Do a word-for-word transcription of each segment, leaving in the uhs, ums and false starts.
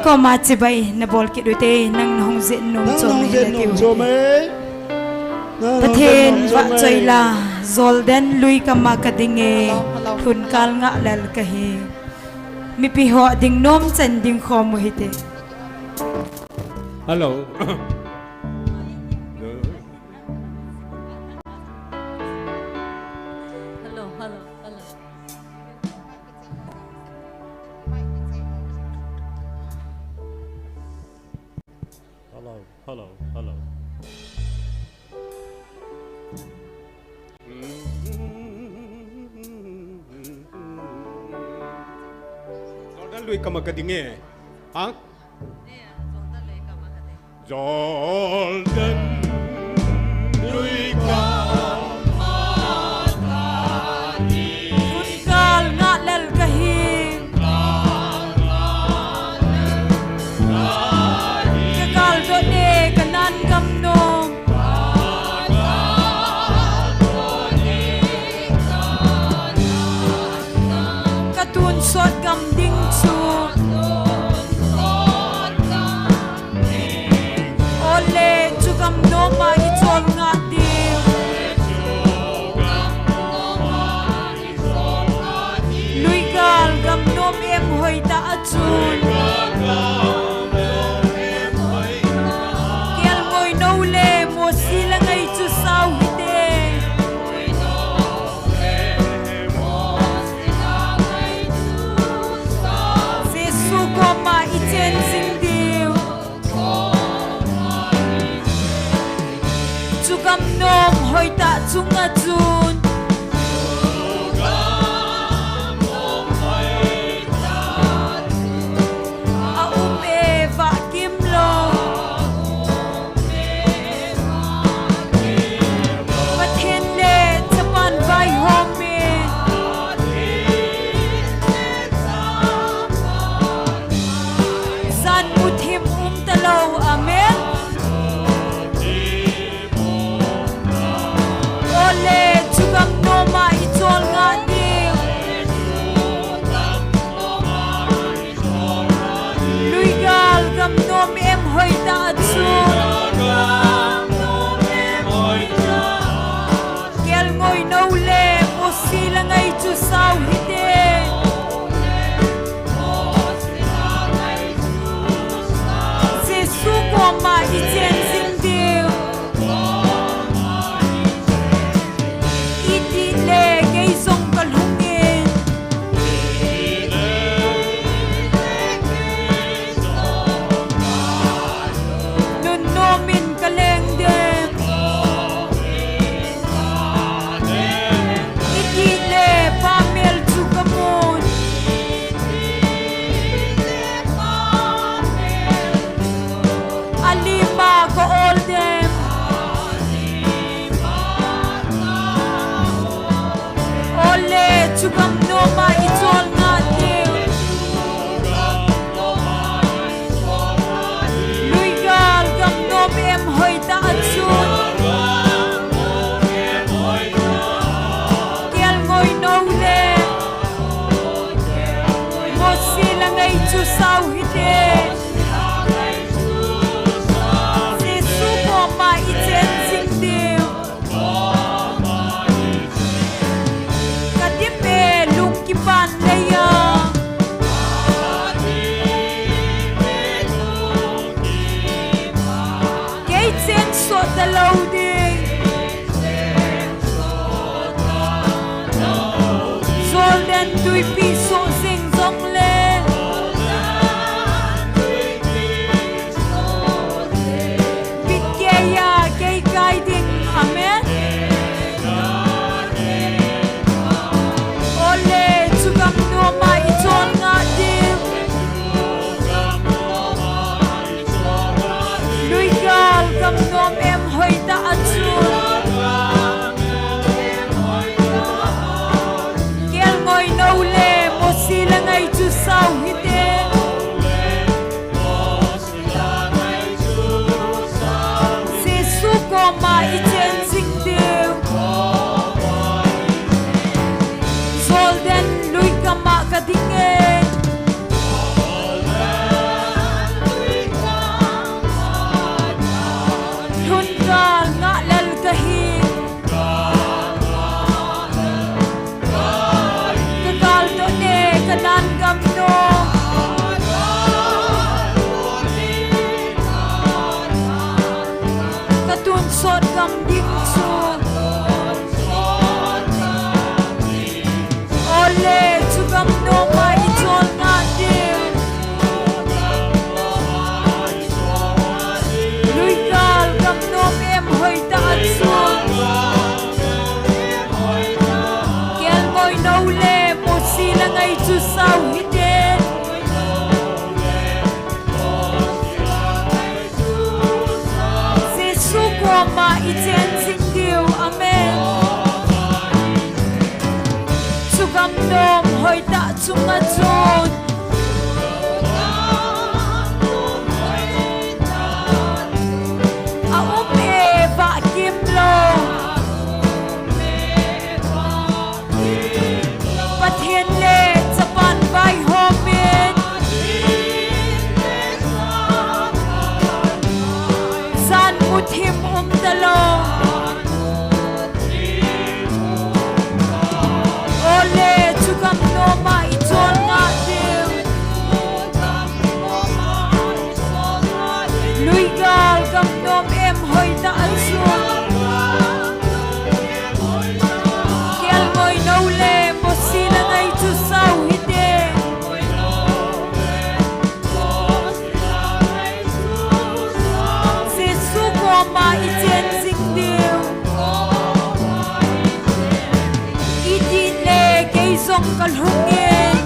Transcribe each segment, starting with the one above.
Koma chibai nabol kit ute, nang nahung jih nom chom e, nang nahung jih nom chom e. Pathen vahchoi la, Jordan lui kama kading e, lhunkal ngah lel kahi. Mipi ho ding nom chan ding khom u hite. Hello. Hello, hello, hello. Hello, hello, hello. Jordan lui kama kading e. Ha? Jordan lui kama kading. Lhunkal ngah lel kahi. Kakal doh e Kanan gam nom. Katonsot gam ding chu. Ole, chu gam nom a ichol ngah ding. Luigal gam nom em hoitah a chun. Kelngoi nou le Mosi le ngai chu sao hite. Jesu koma ichen jing diu. Chu gam nom hoitah chunga chun. A um e vah kimlou. Pathen le Chapan vaihom e. Jan muthim umtalou. Amen. Ole, chu gam nom a ichol ngah ding. Luigal gam nom em hoitah a chun. Kelngoi nou le Mosi le ngai chu sao hite. Jesu koma ichen jing diu. Itih le kei jong kalhung in. Nunnom in kaleng dem. Itih le pamel chu kamun. Alima ka ol dem. Ole, chu gam nom a ichol ngah diu. Luigal gam nom em hoitah a chun. Kelngoi nou le Mosi le ngai chu sao hite. Jesu koma ichen jing diu. Kadim e lungkipan leiya. Kei chensot talou ding. Jordan tuipi soh jing jongle. Bit keiya kei kai ding. Amen. Ole, chu gam nom a ichol ngah ding. Luigal gam nom em hoitah a chun. Kelngoi nou le ding chu. Ole, chu gam noma i chol nga ding. Luigal gam nom em hoi ta a chu. Kelngoi no le mosi la ngai chu sau hite. Jesu koma i chen jing diu. Amen. Chu gam nom hoi ta chunga chun a um e va kim lo. Pathen le Japan vaihom in. Jan muthim um talou. Ole, chu gam noma i chol nga ding. Luigal gam nom em hoi ta a chu. Kelngoi no le mosi la ngai chu sau hite. Jesu koma i chen jing diu. I dih le kei jong ka lhung in.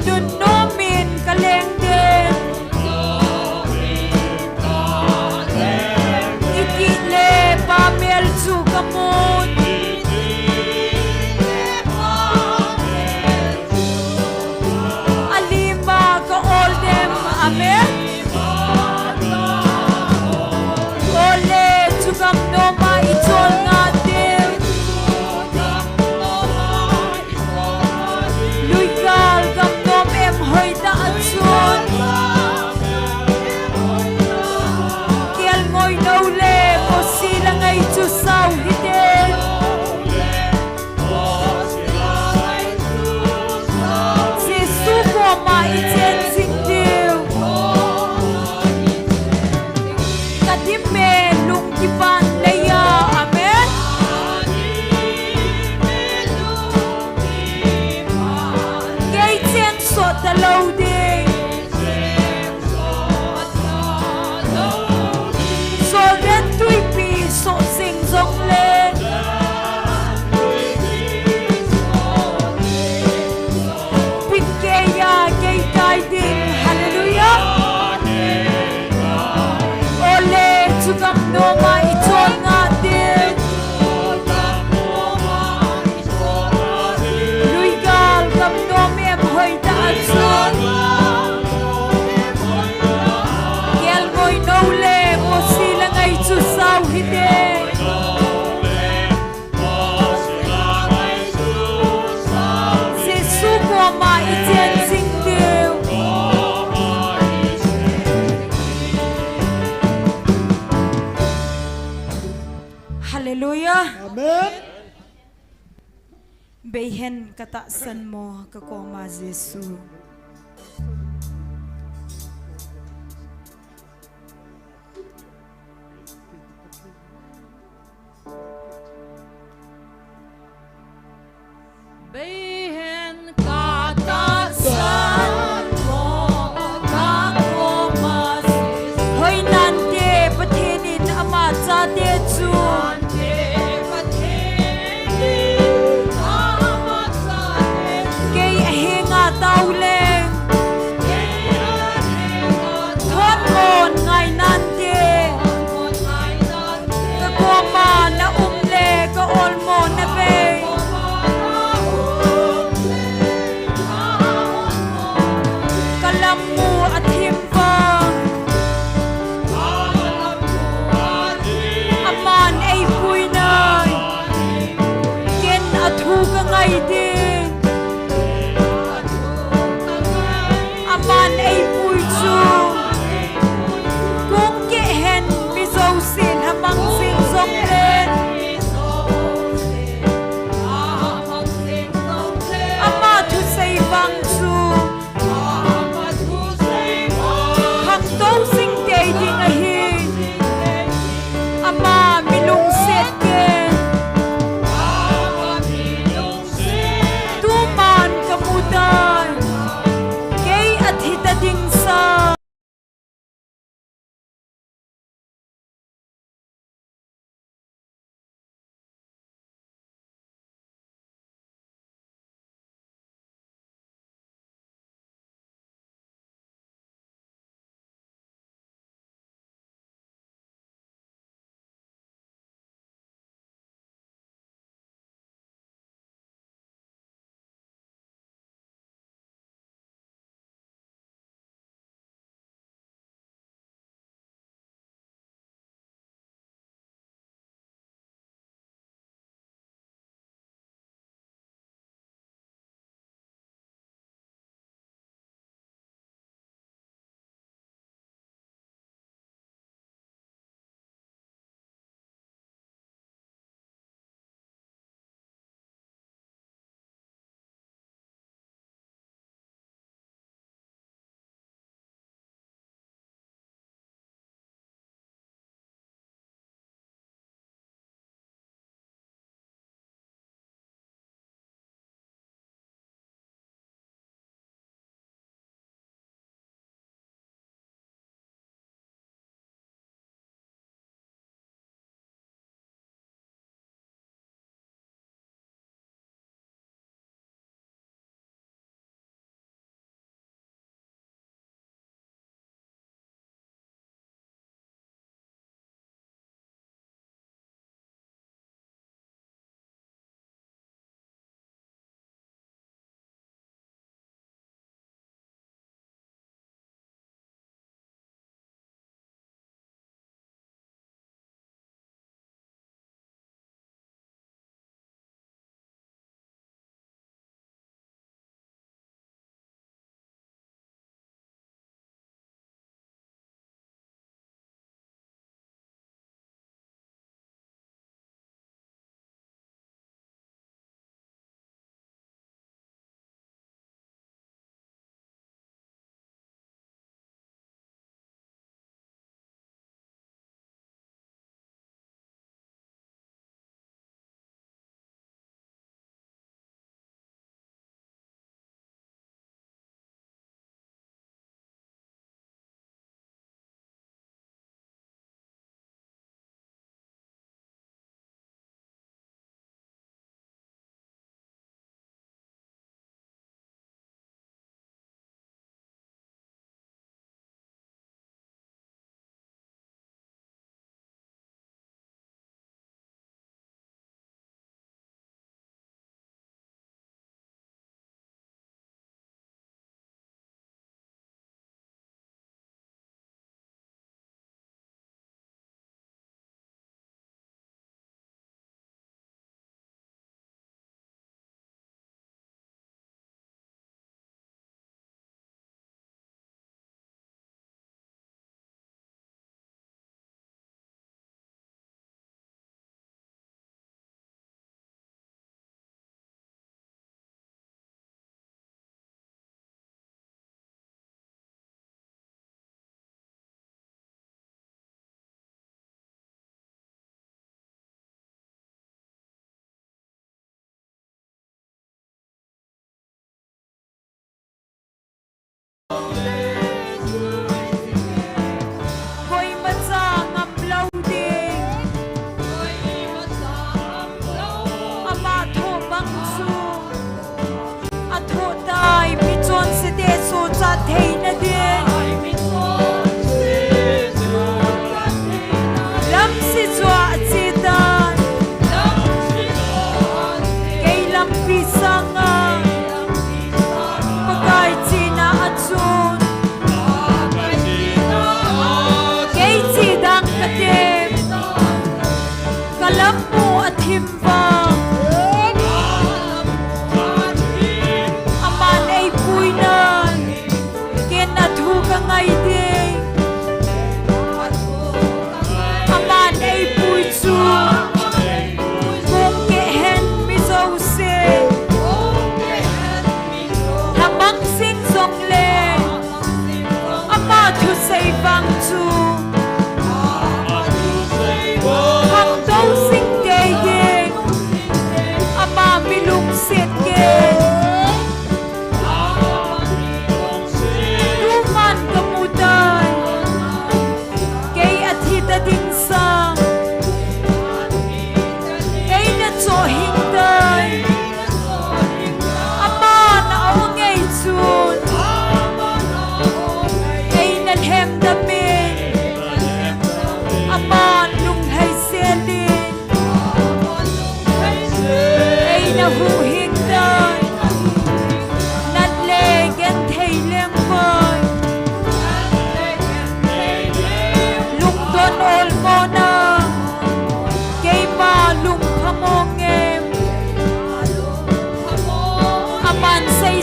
Nunnom in ka leng ding. I dih le pa mel chu ka mun. A lima ka ol dem. Amen. Ole, chu gam noma i chol nga ding. Luigal gam nom em hoi ta a chun. Kelngoi no le mosi la ngai chu sau hite. Jesu koma i chen jing diu. Ka dim e lung kipan lei a. Amen. Kei cheng sot talou ding. Jordan tuipi soh jing jong le. Pin kei a kei kai ding. Hallelujah. Ole, chu gam noma i chol nga ding. Luigal gam nom em hoi ta a chun. Kelngoi no le mosi la ngai chu sau hite. Jesu koma i chen jing diu. Hallelujah. Amen. Bei hen ka tahsan mo ka koma Jesu. Bei hen ka tahsan mo ka koma Jesu. Hoi nante Pathen in ama chate chu. Kei a henga tao le.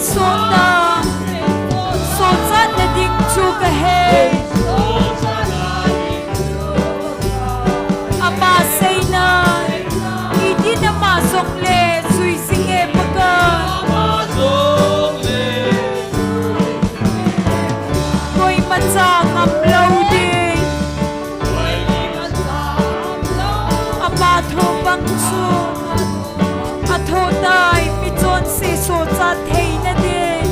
Sota, sochatna ding chu kahei. Ama seina, itin ama jongle jui jinge Pakai. Koimacha ngam lou ding. Ama thobang chu athoh tai, michonse sochat theina ding.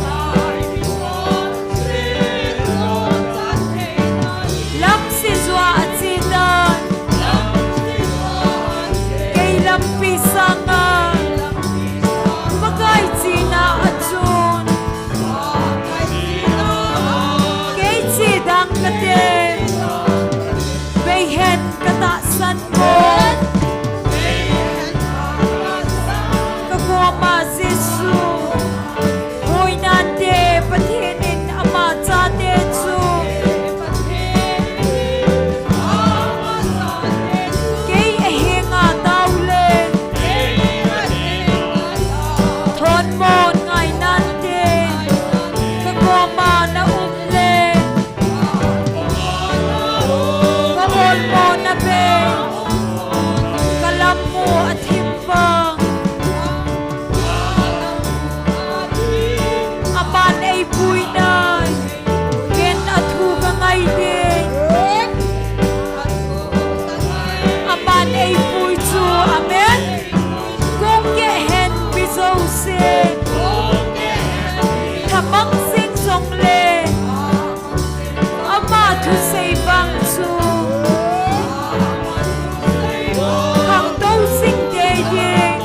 Lamse jua ache tai. Kei lampi sanga Pakai chena achun. Kei che dang kate. Veihen katahsan mo. Kakoma Jesu. Hoinante Pathen in ama chate chu. Kei ahenga taule. Thonmon ngainante. Kakoma na um le. Ka olmo na be. Ka lam mu athim vang. Aman eipui nai. Ken athu ka ngai ding. Aman eipui chu. Amen. Kong keh hen mi jouse. Thamang jing jongle. Ama thusei vang chu. Khangtou jing tei ding.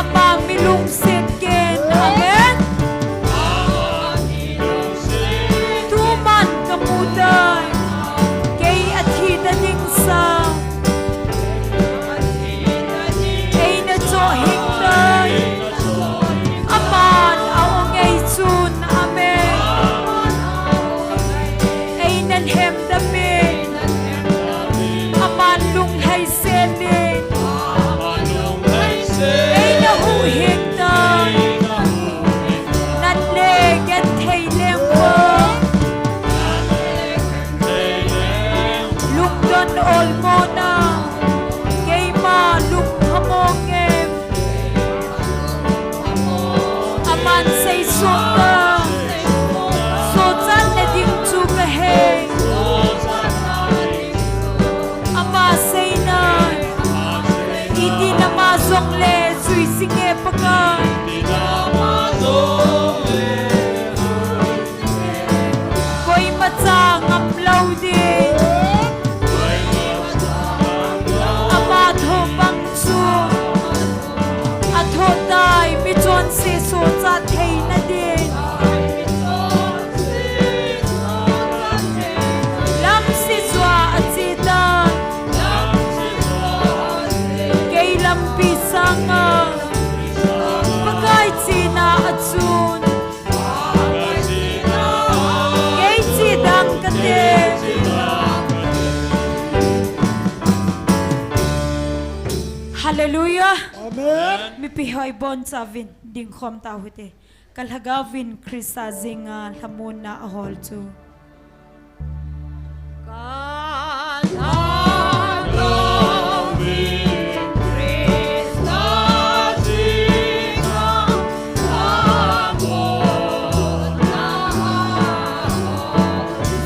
Ama mi lungset ken. Amen. Tuman kamu tai. Kei athi ta ding sa. Eina chohhing tai. Aman a-ong ei chun. Amen. Eina lhem dam in. Aman lunglhai sel in. Eina huhhing tai. Nat le genthei leng vang. Lungdon olmona, keima lungphamo nge. Aman seisot ta, sochatna ding chu kahei. Ama seina, itin ama jongle jui jinge Pakai. Koimacha ngam lou ding. Ama thobang chu athoh tai, michonse sochat theina ding. Lamse jua ache tai. Kei lampi sanga Pakai chena achun. Kei che dang kate. Hallelujah. Amen. Mipi hoi bonchauvin dingkhom tauhite. Ka lhagaovin Christa jenga lhamonna ahol chu. Ka lhagaovin Christa jenga lhamonna ahol.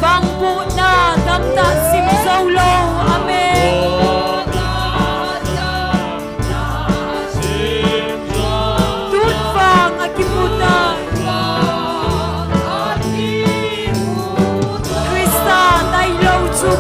Vangbohna tamtah sim jou lou. Amen. Tun vang akimu tai. Christa tailou chu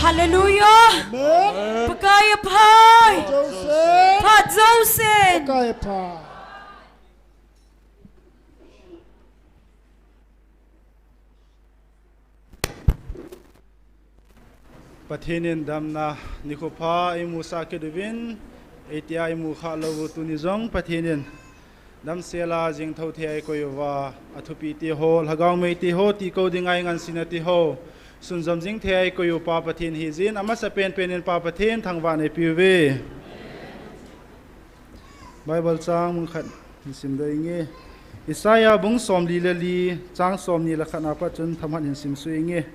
Hallelujah. Amen. Pakai apha. Joseph. Phat Joseph. Pakai apha. Pathen in damna nikho pha eimusah kit uvin, eitia eimu khalou u tuni jong Pathen in damsel a jing thou thei a eikoi uva, athupi te ho, lhagao mei te ho, tikou dinga eingansena te ho sunjom jing thei a eikoi u Pa Pathen hijin, amasapen pen in Pa Pathen thangvah in eipe uve. Bible chang mun khat hin simdoh inge. Isaiah bung somli le li, chang somni le khat na pat chun themkhat hin simsuh inge.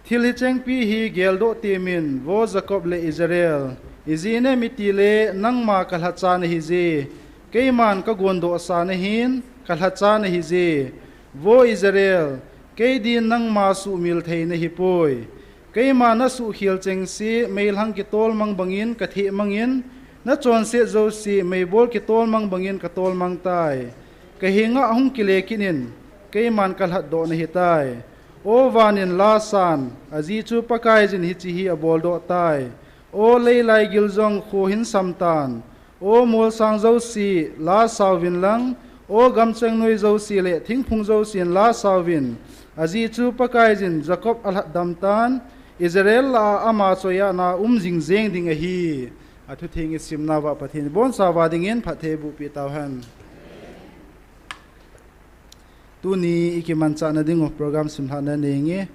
Thil hichengpi hi geldoh temin, vo Jacob le Israel, ijeh inem itile nangma kalhacha nahije, keiman kagondohsa nahin, kalhacha nahije. Vo Israel, kei din nangma suhmil thei nahipoi. Keima nasuhkhel chengse meilhang kitolmang bangin kathehmangin, nachonset jouse meibol kitolmang bangin katolmang tai. Kahenga hung kile kit in, keiman kalhatdoh nahitai. O van in la san, ajeh chu Pakaiyin hiche hi aboldoh tai. O leilai gil jong kho hin samtan. O molsang jouse, la sauvin lang, o gamchengnoi jouse le thingphung jousen la sauvin. Ajeh chu Pakaiyin Jacob alhatdam tan, Israel lah a ama choiahna um jingjeng ding ahi. Athutheng isimnauva Pathen ibonchauva dingin phatthei eibohpeh tauhen. Tuni ikimanchahna dingu program simlhahna neinge.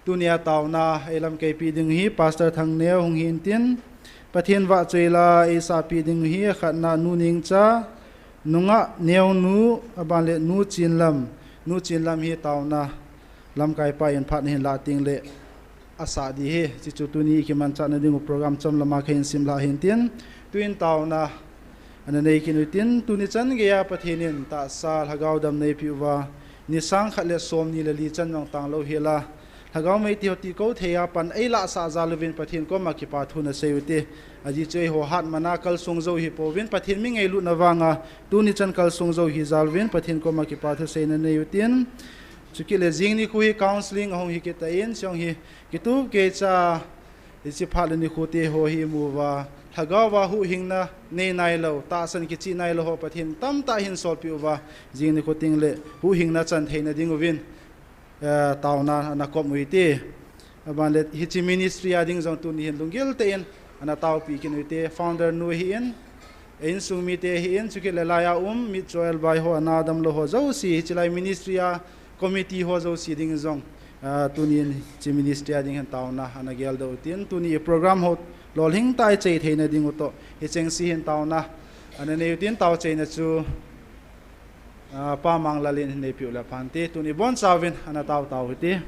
Tunia taona eilamkaipi dingu hi Pastor Thangneo hung hintin, Pathen vahchoila eisahpi dingu hi akhatna Nu Nengcha, nungah Neonu, aban le Nu Chinlam, Nu Chinlam hi taona lamkaipa in phat nahin lah tengle asah ding ahi. Hiche chu tuni ikimanchahna dingu program chomlama kahin simlhah hintin, tuin taona ana nei kit utin, tuni chan geiya Pathen in tahsa lhagao damna eipeh uva, ni sang khat le somni le li chan jong tanglou hela, lhagao meite ho tikou thei a pan eilahsah jal uvin Pathen koma kipa thu nasei ute. Ajeh chu eiho hatmana kalsong jou hipouvin, Pathen mi ngailutna vanga tuni chan kalsong jou hijal uvin Pathen koma kipa thuseina nei utin. Chukit le jing nikho hi counselling ahung hi kit tan, hiche jong hi kitup keicha, hiche phat le nikho te ho hi imu uva, lhagaova huhhingna nei nailou, tahsan kicheh nailou ho Pathen tamtah ahin solpeh uva, jing nikho tengle huhhingna chan theina dinguvin, eh, taona ana kop u hite. Aban le hiche ministry a ding jong tuni hin lunggil tah in ana taopi kit u hite, founder nu ahin, insung mite ahin, chukit le laiya um, mitcho elbai ho, ana damlou ho jouse, hiche lai ministry a committee ho jouse ding jong, ah, tunin hiche ministry a ding hin taona ana geldoh utin, tuni program ho lolhing tah a ichai theina dingu toh, hichengse hin taona ana nei utin, taochaina chu Ah, Pa Manglal in hin neipeh u le phante, tuni ibonchauvin ana tao tao hite.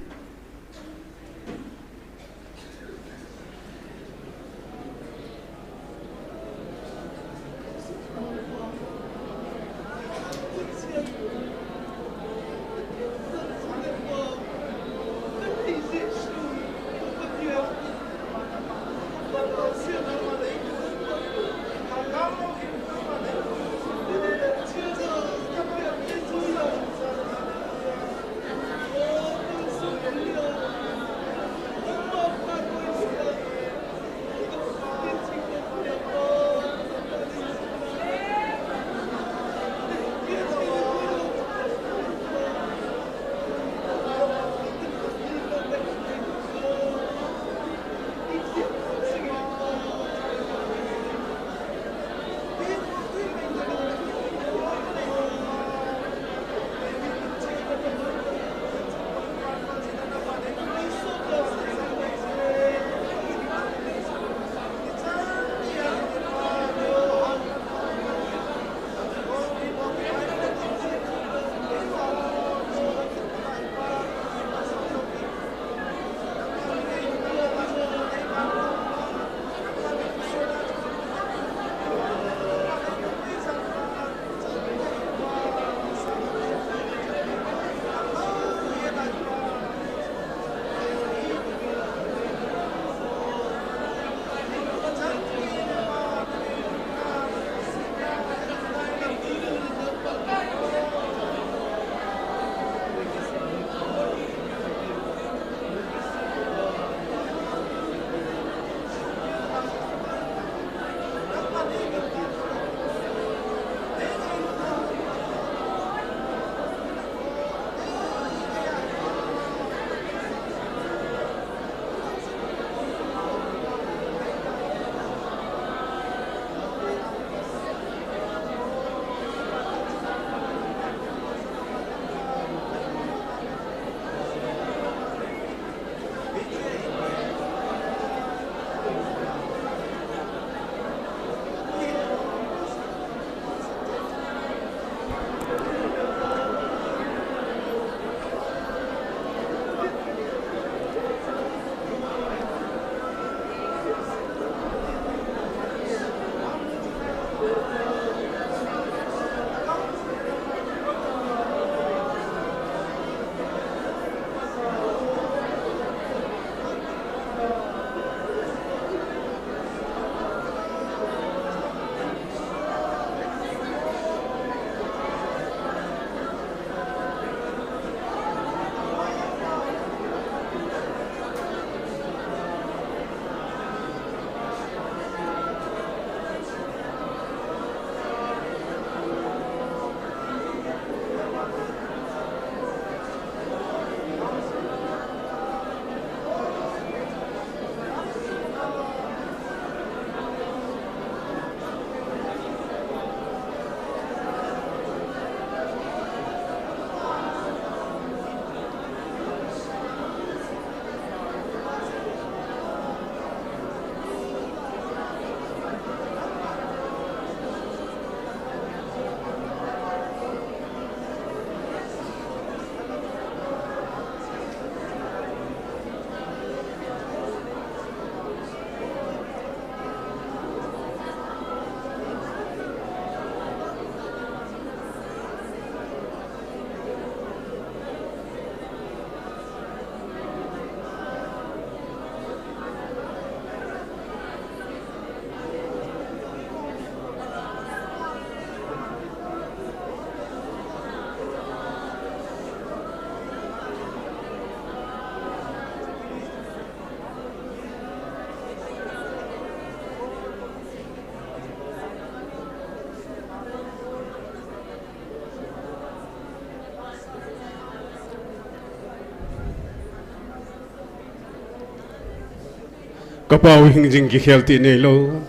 Ka Pa u, hingjing kikhel ti neilou,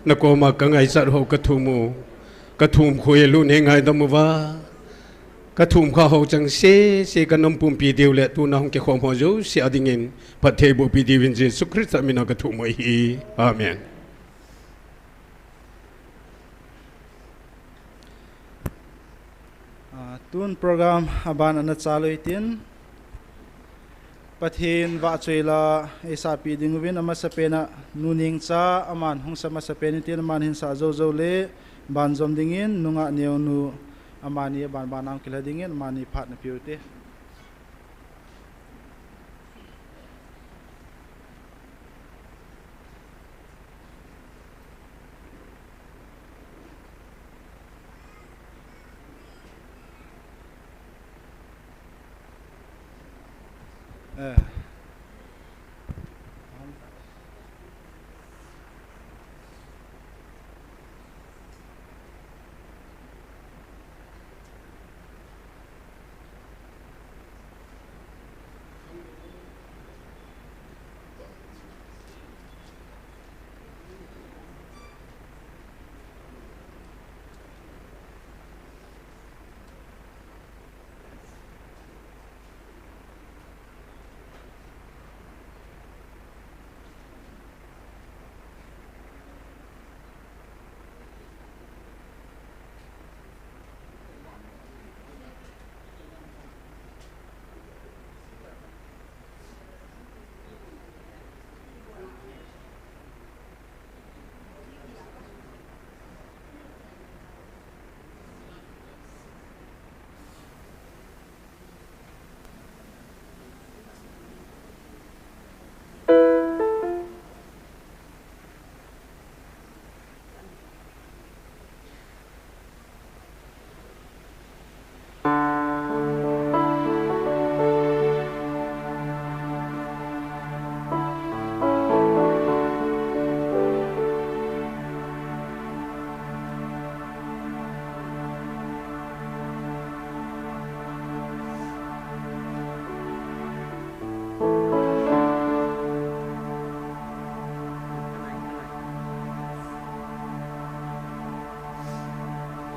na koma ka ngaichat ho ka thum u, ka thum khoi a lut nei ngaidam uva, ka thum kha ho chang sese ka na umpumpi diu le tuna hung kikhom ho jouse a dingin phatthei bohpi diuvin Jesu Christa mina ka thum u ahi. Amen. Ah, tun program aban ana chalu hitin, Pathen vahchoi la eisahpi ding uvin amasapen a Nu Nengcha aman hung sa masapen hitin, aman hin sah jou jou le banjom dingin nungah neonu amani aban ban a hung kila dingin amani phat na pe ute. Eh.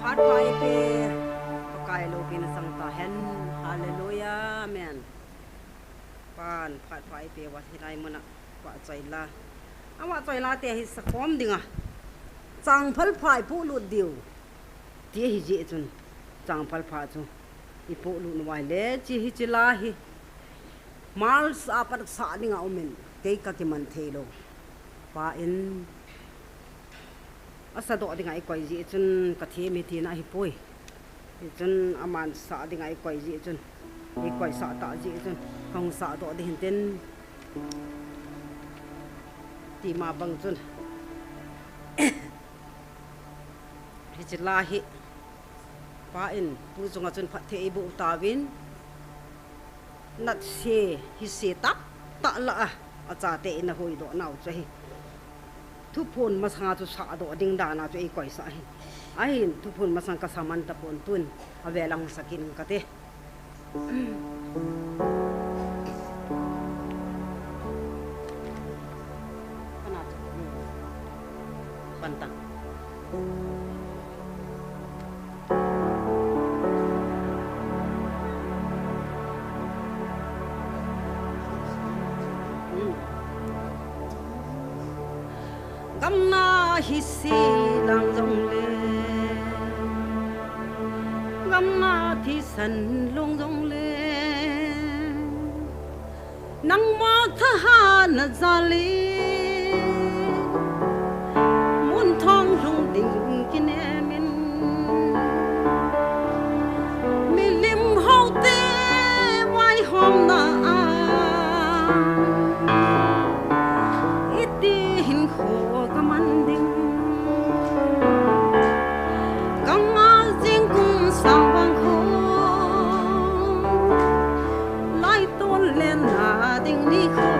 Phat pha eipeh Pakai loupina chang tahen. Hallelujah. Amen. Pan phat pha eipeh uva hilai muna vahchoi la, avahchoi la te hi sakhom dinga, changphal pha ipoh lut diu ti ahi jeh chun, changphal pha chu ipoh lut uva ahile, hiche la hi March a pat sah dinga umin, kei kakiman theilou. Pa in asadoh dinga eikoi jeh chun kathem e tina ahipoi. Hichun aman sah dinga eikoi jeh chun, eikoisah tah jeh chun, kahung sahdoh ding hintin, tima bang chun, hiche la hi Pa in pu chunga chun phatthei eiboh tauvin, natse hise tahtah lah a, achate in ahuhdoh nau chu ahi. Thuphon masanga chu sahdoh ding dana chu eikoisah ahi. Ahin thuphon masang kasa man tapon, tun avel a hung sa kit inge kati. Pan tan. Gamna hise lang jongle, gamna thisan long jongle, nangma thahatna jal in munthong lhung ding kinem in, milim houte vaihomna a iti hinkho kaman ding. Kanga jing kum sang vang kho, laitol lenna ding nikho.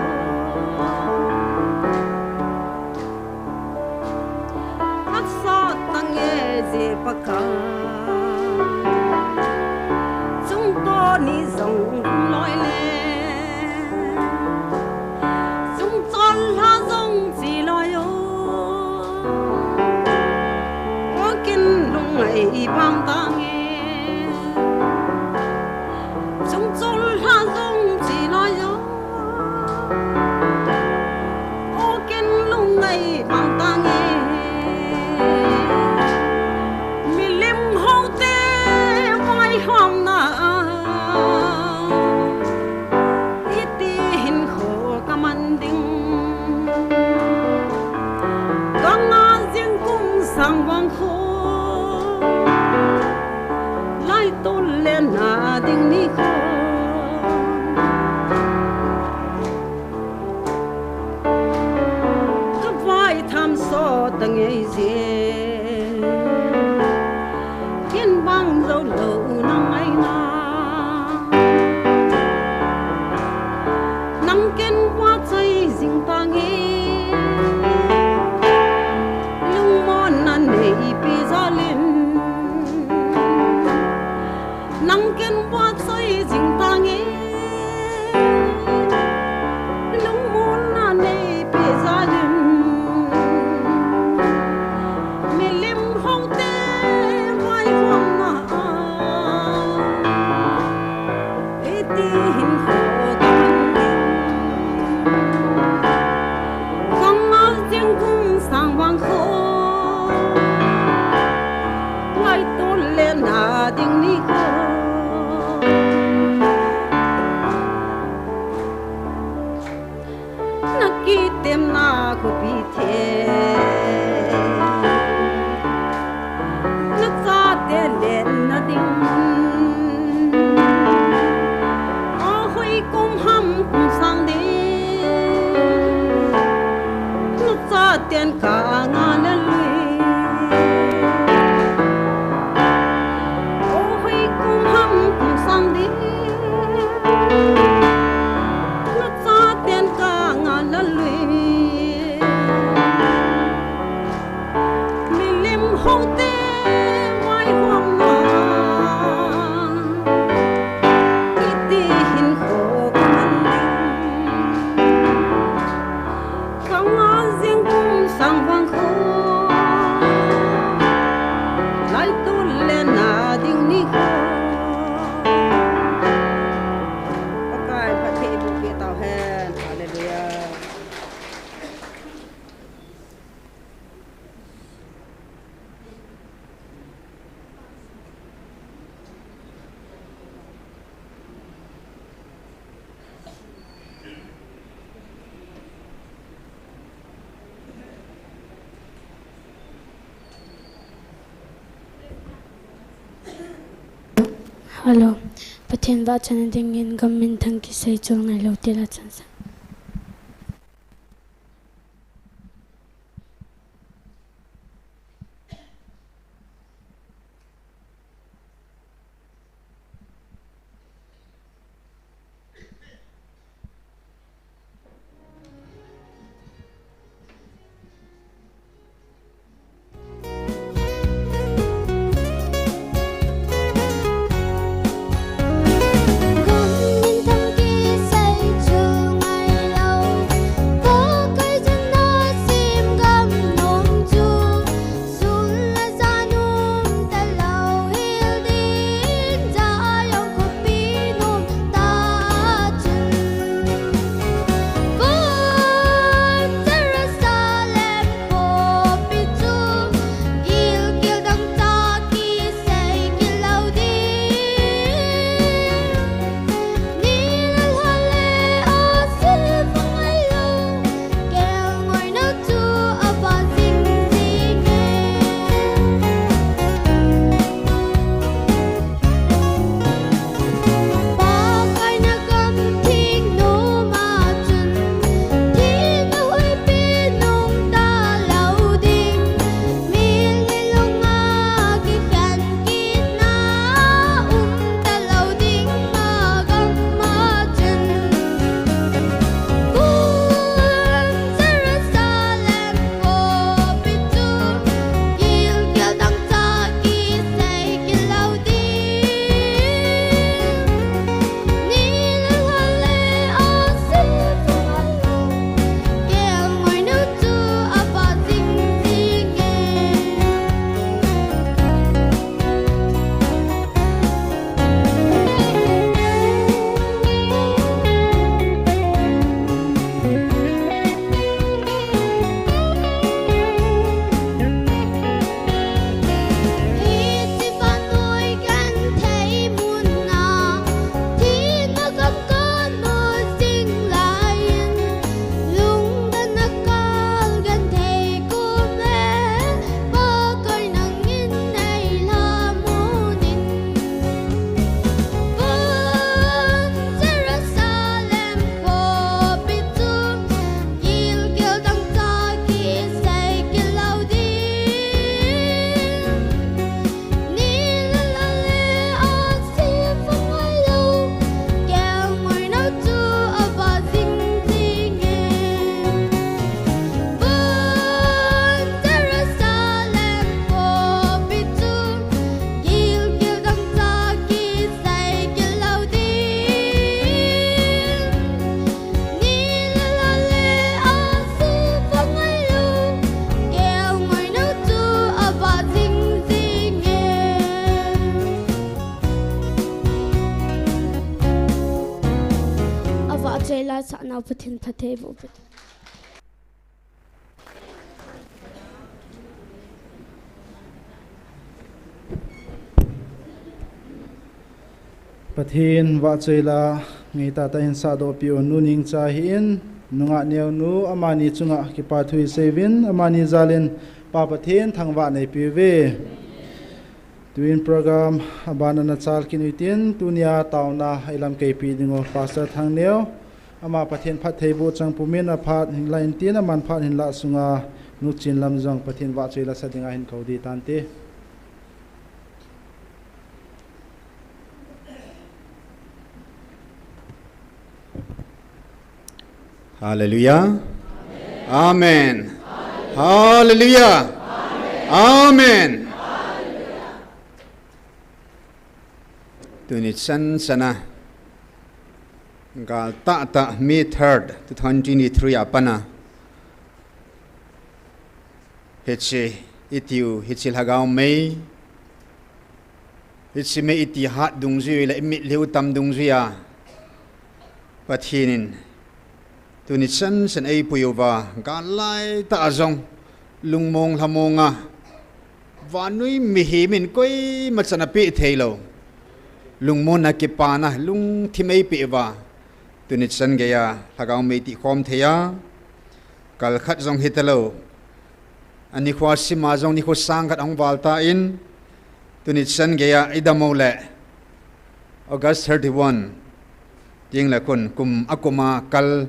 Hinkho ka man ding, ka ngal jing kum sang vang kho, lai tol le na ding nikho. Na kitemna khopi the, na chate lenna ding, o hoi kum ham kum sang ding, na chaten ka ngal a lui. O hoi kum ham kum sang ding, na chaten ka ngal a lui. Milim hote vaihomna, iti hinkho ka man ding. Ka ngal jing kum sang vang kho, lai tol le na ding nikho. Pakai phattheiboh peh tauhen. Hallelujah. Hello. Pathen vahchoi na dingin Gamminthang Kiseichol Ngailou Til a chonset. Chela sa nau Pathen phatthei boh. Pathen vahchoi la ngeitah tah in sahdoh piu Nu Ningcha hi in, nungah neo nu, amani chunga kipa thu isei uvin, amani jal in Pa Pathen thangvah nei piu ve. Tuin program abana nachal kit u hitin, tunia taona ilam keipi ding u Pastor Thangneo, ama Pathen phatthei boh chang pumin aphat hinla intin, aman phat hinla sunga Nu Chinlam jong Pathen vahchoi la sa dinga hin kou ding tante. Hallelujah. Amen. Hallelujah. Amen. Tuni chan chana gal tah tah May third, two thousand twenty-three a pana. Hiche, itiu, hiche lhagao mei. Hiche mei iti hat dungjuiya le imitlhi u tam dungjuiya Pathen in tuni chan chan eipui uva, gal laitah a jong lungmong lhamong a, vannoi mihem in koima chan apeh thei lou lungmonna, kipana lungthim eipeh uva, tuni chan geiya lhagao mei tihkhom thei a, kal khat jong hita lou. Anikho sima jong nikho sang khat ahung val tan, tuni chan geiya idam u le August thirty-one teng le khun kum, akum a kal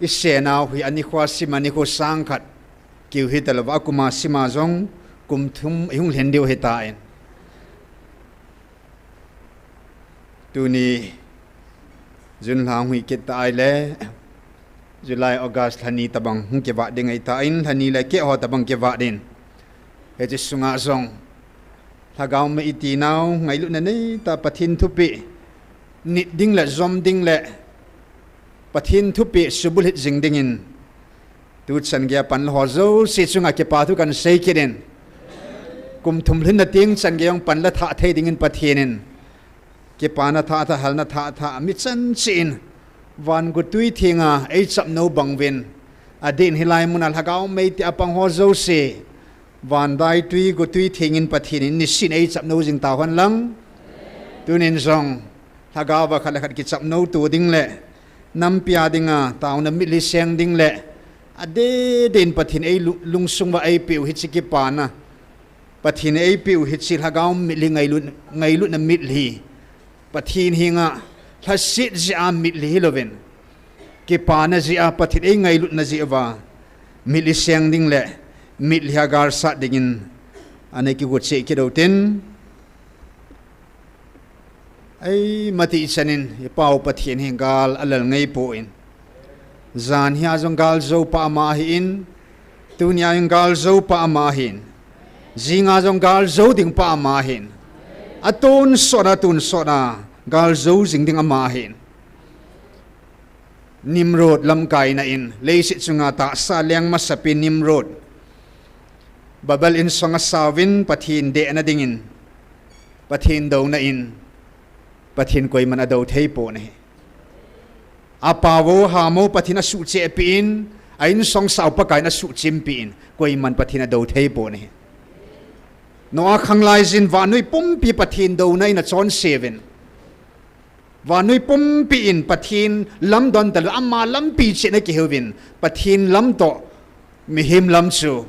isei nau hi anikho sima nikho sang khat kiu hita louva, akum a sima jong kum thum ihung lhin diu hitan. Tuni June lha hung hi kit ta ahile, July, August lha ni tabang hung kivah ding ahitan, lha ni le keh ho tabang kivah ding. Hiche sunga jong lhagao mei iti nau, ngailutna neitah, Pathen thupeh nit ding le jom ding le Pathen thupeh subulhit jing dingin, tuchan geiya panla ho jouse chunga kipa thu kahin sei kit in, kum thum lhinna teng chan geiya jong panla thah thei dingin Pathen in kipana thah thah, halna thah thah, mi chan cheh in van gotwi thenga eichapnau bang uvin, adeh in hilai muna lhagao mei tia pang ho jouse, van daitwi gotwi thengin Pathen in nisin eichapnau jing tau hen lang. Tunin jong lhagao va khat le khat kichapnau to ding le, nampi a dinga taona mitlhi seng ding le, adeh deh in Pathen ei lu-, lungsung uva eipeh u hiche kipana, Pathen in eipeh u hiche lhagao mitlhi, ngailut, ngailutna mitlhi, Pathen henga lhaset jeh a mitlhi hilouvin, kipana jeh a, Pathen eingailutna jeh uva mitlhi seng ding le mitlhi a gal sat dingin ana kigo cheh kit u hitin. Eima tichan in i Pau Pathen hi gal alal ngai poi. Jan hia jong gal jou pa ama ahin, tunia jong gal jou pa ama ahin, jinga jong gal jou ding pa ama ahin, atonsot a, tonsot a gal jou jing ding ama ahin. Nimrod lamkaina in, leiset chunga tahsa leng masapen Nimrod, Babel insong asauvin Pathen dehna dingin, Pathen douna in, Pathen koiman adou thei pon ahi. Apao ham u Pathen asuhcheh peh in, a insong sao Pakaiyin asuhchim peh in, koiman Pathen adou thei pon ahi. Noah khanglai jin vannoi pumpi Pathen douna in achonse uvin, vannoi pumpi in Pathen lam don talou, ama lampi cheh in akihei uvin, Pathen lam toh mihem lam chu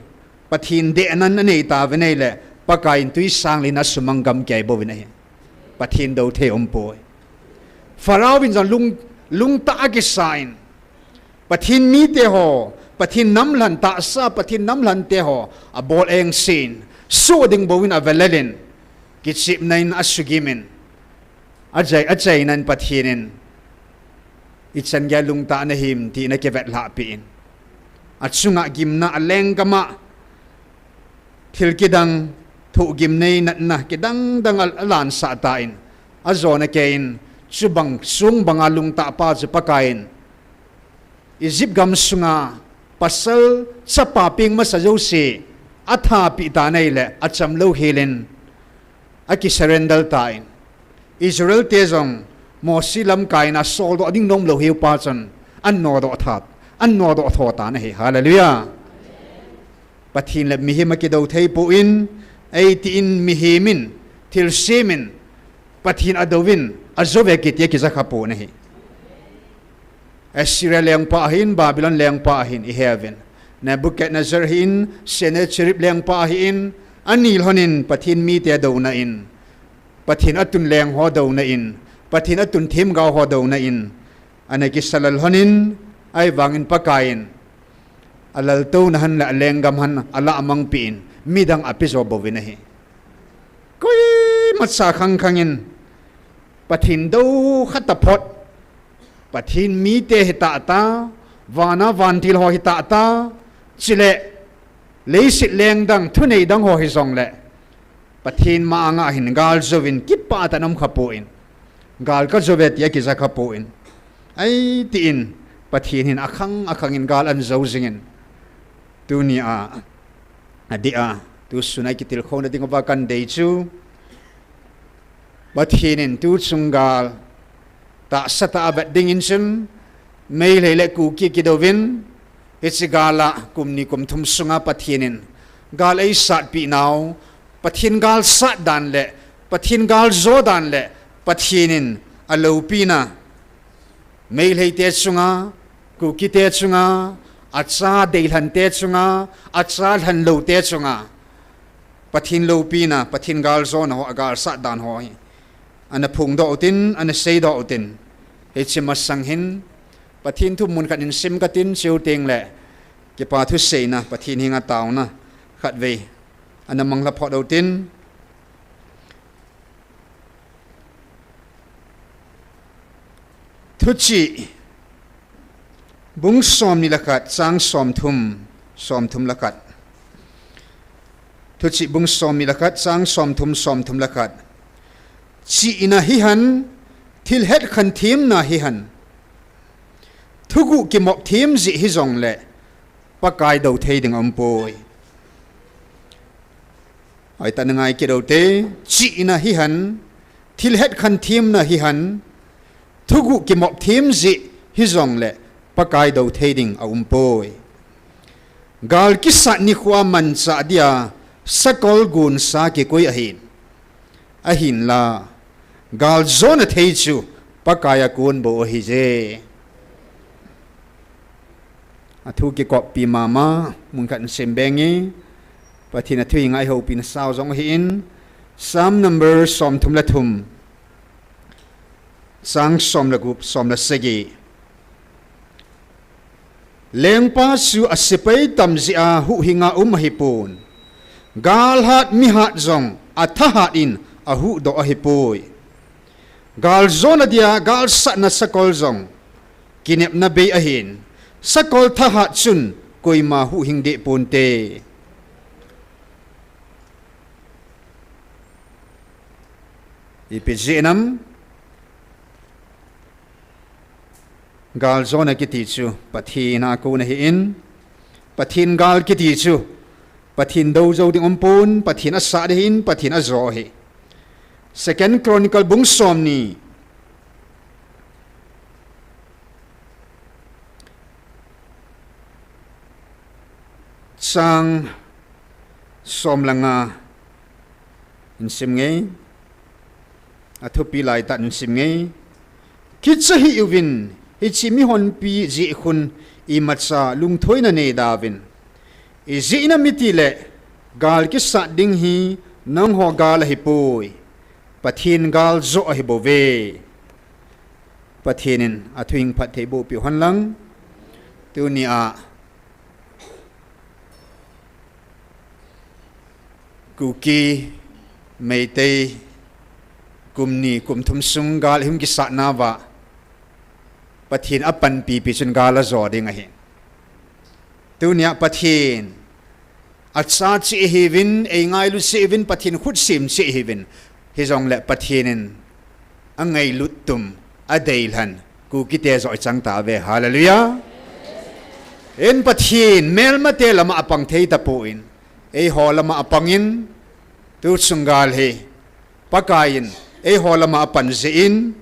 Pathen dehna in anei tauvin ahile, Pakaiyin twisang leiyin asumang gamkai bouvin ahi. Pathen dou thei umpoi. Pharaoh vin jong lung, lungtah akisa in, Pathen mite ho, Pathen namlhen tahsa, Pathen namlhen te ho abol engse in, soh ding bouvin avelel in, kichepna in asugim in, achai, achaina in Pathen in ichan geiya lungtah nahim ti in akivetlhah peh in, achunga gimna, alenggam a thil kidang, thohgim nei natna kidang dang a, alansah tan, ajona keiyin, chubang song banga lungtah pa chu Pakaiyin Egypt gam sunga pasal chapa peng masa jouse athapeh tan ahile, acham louhel in akisurrender tan. Israel te jong Mosi lamkaina soldoh ding nomlou hiu pa chun, an nodoh that, an nodoh tho tan ahi. Hallelujah. Pathen le mihem akidou thei poi, eitin mihem in, thilsem in, Pathen adouvin, ajouve kiti akija khapon ahi. Assyria lengpa ahin, Babylon lengpa ahin, iheuvin. Nebuchadnezzar ahin, Sennacherib lengpa ahin, ani lhonin Pathen mite douna in, Pathen atun leng ho douna in, Pathen atun themgao ho douna in, ana kisalal lhonin, ahivangin Pakaiyin, alaltouna han le alenggam han, alah amangpeh in, midang apejo bouvin ahi. Koimacha khangkhangin, Pathen dou khataphot, Pathen mite hitahta, vana vantil ho hitahta, chule, leiset lengdang, thunei dang ho hijongle, Pathen ma anga hin gal jouvin kipah tah in um khapon, gal kajouve ti akija khapon, eitin, Pathen hin akhang akhangin gal anjou jingin, tunia, adih a, tusun a kitilkhouna dinguva kandei chu, Pathen in tuchung gal tahsa tah a vet dingin chun, Meitei le Kuki kidouvin, hiche gal a kum ni kum thum sunga Pathen in gal eisatpeh nau, Pathen gal sat dan le, Pathen gal jo dan le, Pathen in aloupina, Meiteite chunga, Kukite chunga, acha deilhante chunga, acha lhanloute chunga, Pathen loupina, Pathen galjona ho, agalsat dan ho hi ana phongdoh utin, ana seidoh utin, hiche masang hin, Pathen thu mun khat in sim katin, chuteng teng le, kipa thuseina, Pathen henga taona, khatvei, ana mangla phot utin, Thuchih bung somni le khat, chang somthum, somthum le khat. Thuchih bung somni le khat, chang somthum, somthum le khat. Chihna hihen, thil hetkhen themna hihen, thuguh kimop them jeh hijongle, Pakai dou thei ding aumpoi. Hoitah in ngai kit ute, chihna hihen, thil hetkhen themna hihen, thuguh kimop them jeh hijongle, Pakai dou thei ding aumpoi. Gal kisat nikhoa manchah dia sakol gonsa kikoi ahin, ahinla, galjona thei chu Pakai a kon bou ahije. Athu kikoppi mama, mun khat in sim beng inge, Pathen athu hi ngai houpina sao jong ahin, Psalm number somthum le thum, chang som le gup, som le sagi. Lengpa chu asepai tam jeh a huhhinga um ahipon, galhat mihat jong athahat in ahuhdoh ahipoi. Galjona dia galsatna sakol jong kinepna bei ahin, sakol thahat chun koima huhhing deh ponte. Ipi jeh ham, galjona kiti chu Pathen a kon ahin, Pathen gal kiti chu Pathen dou jou ding aumpon, Pathen asat ahin, Pathen ajo ahi. Second Chronicle bung somni, chang som le nga in sim inge, athupi laitah in sim inge. Kicha hih uvin, hiche mihonpi jeh khun imacha lungthoina nei dauvin. Ijeh inem itile, gal kisat ding hi nangho gal ahipoi, Pathen gal joh ahibouve. Pathen in athu hing phatthei boh peh u henlang. Tunia Kuki, Meitei, kum ni, kum thum sung gal ihung kisatnauva, Pathen apanpipi chun gal ajo ding ahi. Tunia Pathen, acha cheh ihiuvin, eingailut cheh ihiuvin, Pathen khut sem cheh ihiuvin. Hijongle Pathen in, angailut tum, adeilhen, Kukite joh ichang tauve, hallelujah. Hin Pathen, melmate lama apang thei tapon, eiho lama apangin, tuchung gal hi, Pakaiyin, eiho lama apan jeh in,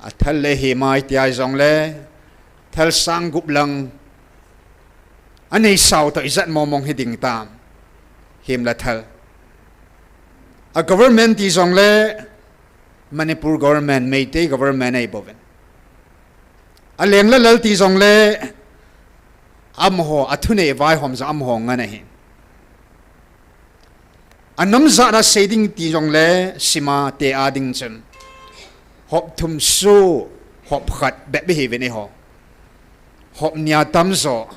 Athal le him a iti jongle, thal sang gup lang anei sao toh ijat mong mong hiding tam. Him le thal. A government ti jongle, Manipur government, Meitei government ahi bouvin. Aleng le lal ti jongle, amaho, athunei vaihom jong amaho ngen ahi. Anam jat a sei ding ti jongle, sima te a ding chun, hop thum su, hop khat bep ihiuvin eiho. Hop ni a tamjo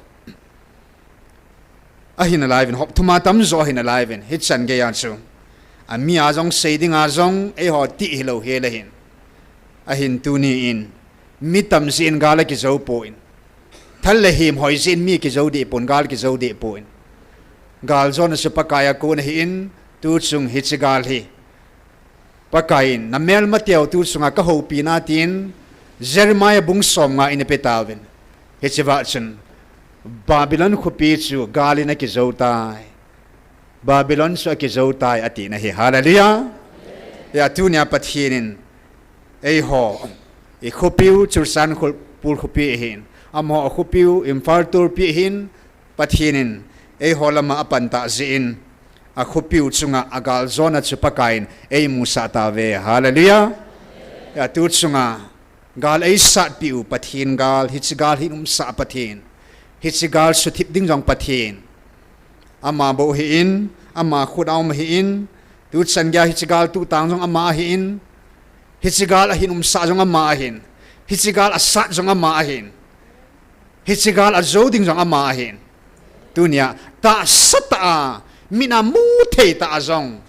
ahi nalaiyuvin, hop thum a tamjo ahi nalaiyuvin, hichan gei a chu. Ami a jong sei ding a jong, eiho ti hilou hel ahin. Ahin tuni in, mi tam jeh in gal akijou poi. Thal le him hoi jeh in mi kijou deh pon, gal kijou deh pon. Galjona chu Pakai a kon ahin, tuchung hiche gal hi. Pakai in, namelmateu tuchunga kahoupi natin, Jeremiah bung som nga in ape tauvin. Hiche vah chun, Babylon khopi chu gal in akijou tai. Babylon chu akijou tai, ati nahi. Hallelujah. Hia tunia Pathen in, eiho, i khopiu Churachandpur khopi ahin. Amaho khopiu Imphal tulpi ahin. Pathen in, eiho lama apan tah jeh in, akhopiu chunga agaljona chu Pakai in eimusah tauve. Hallelujah. Hia tuchunga, gal eisatpiu Pathen gal, hiche gal hin umsah Pathen. Hiche gal suthip ding jong Pathen. Ama bou ahin, ama khut a um ahin, tuchan geiya hiche gal tuhtang jong ama ahin, hiche gal ahin umsah jong ama ahin, hiche gal asat jong ama ahin, hiche gal ajou ding jong ama ahin. Tunia, tahsa tah a, mit a muthei tah a jong,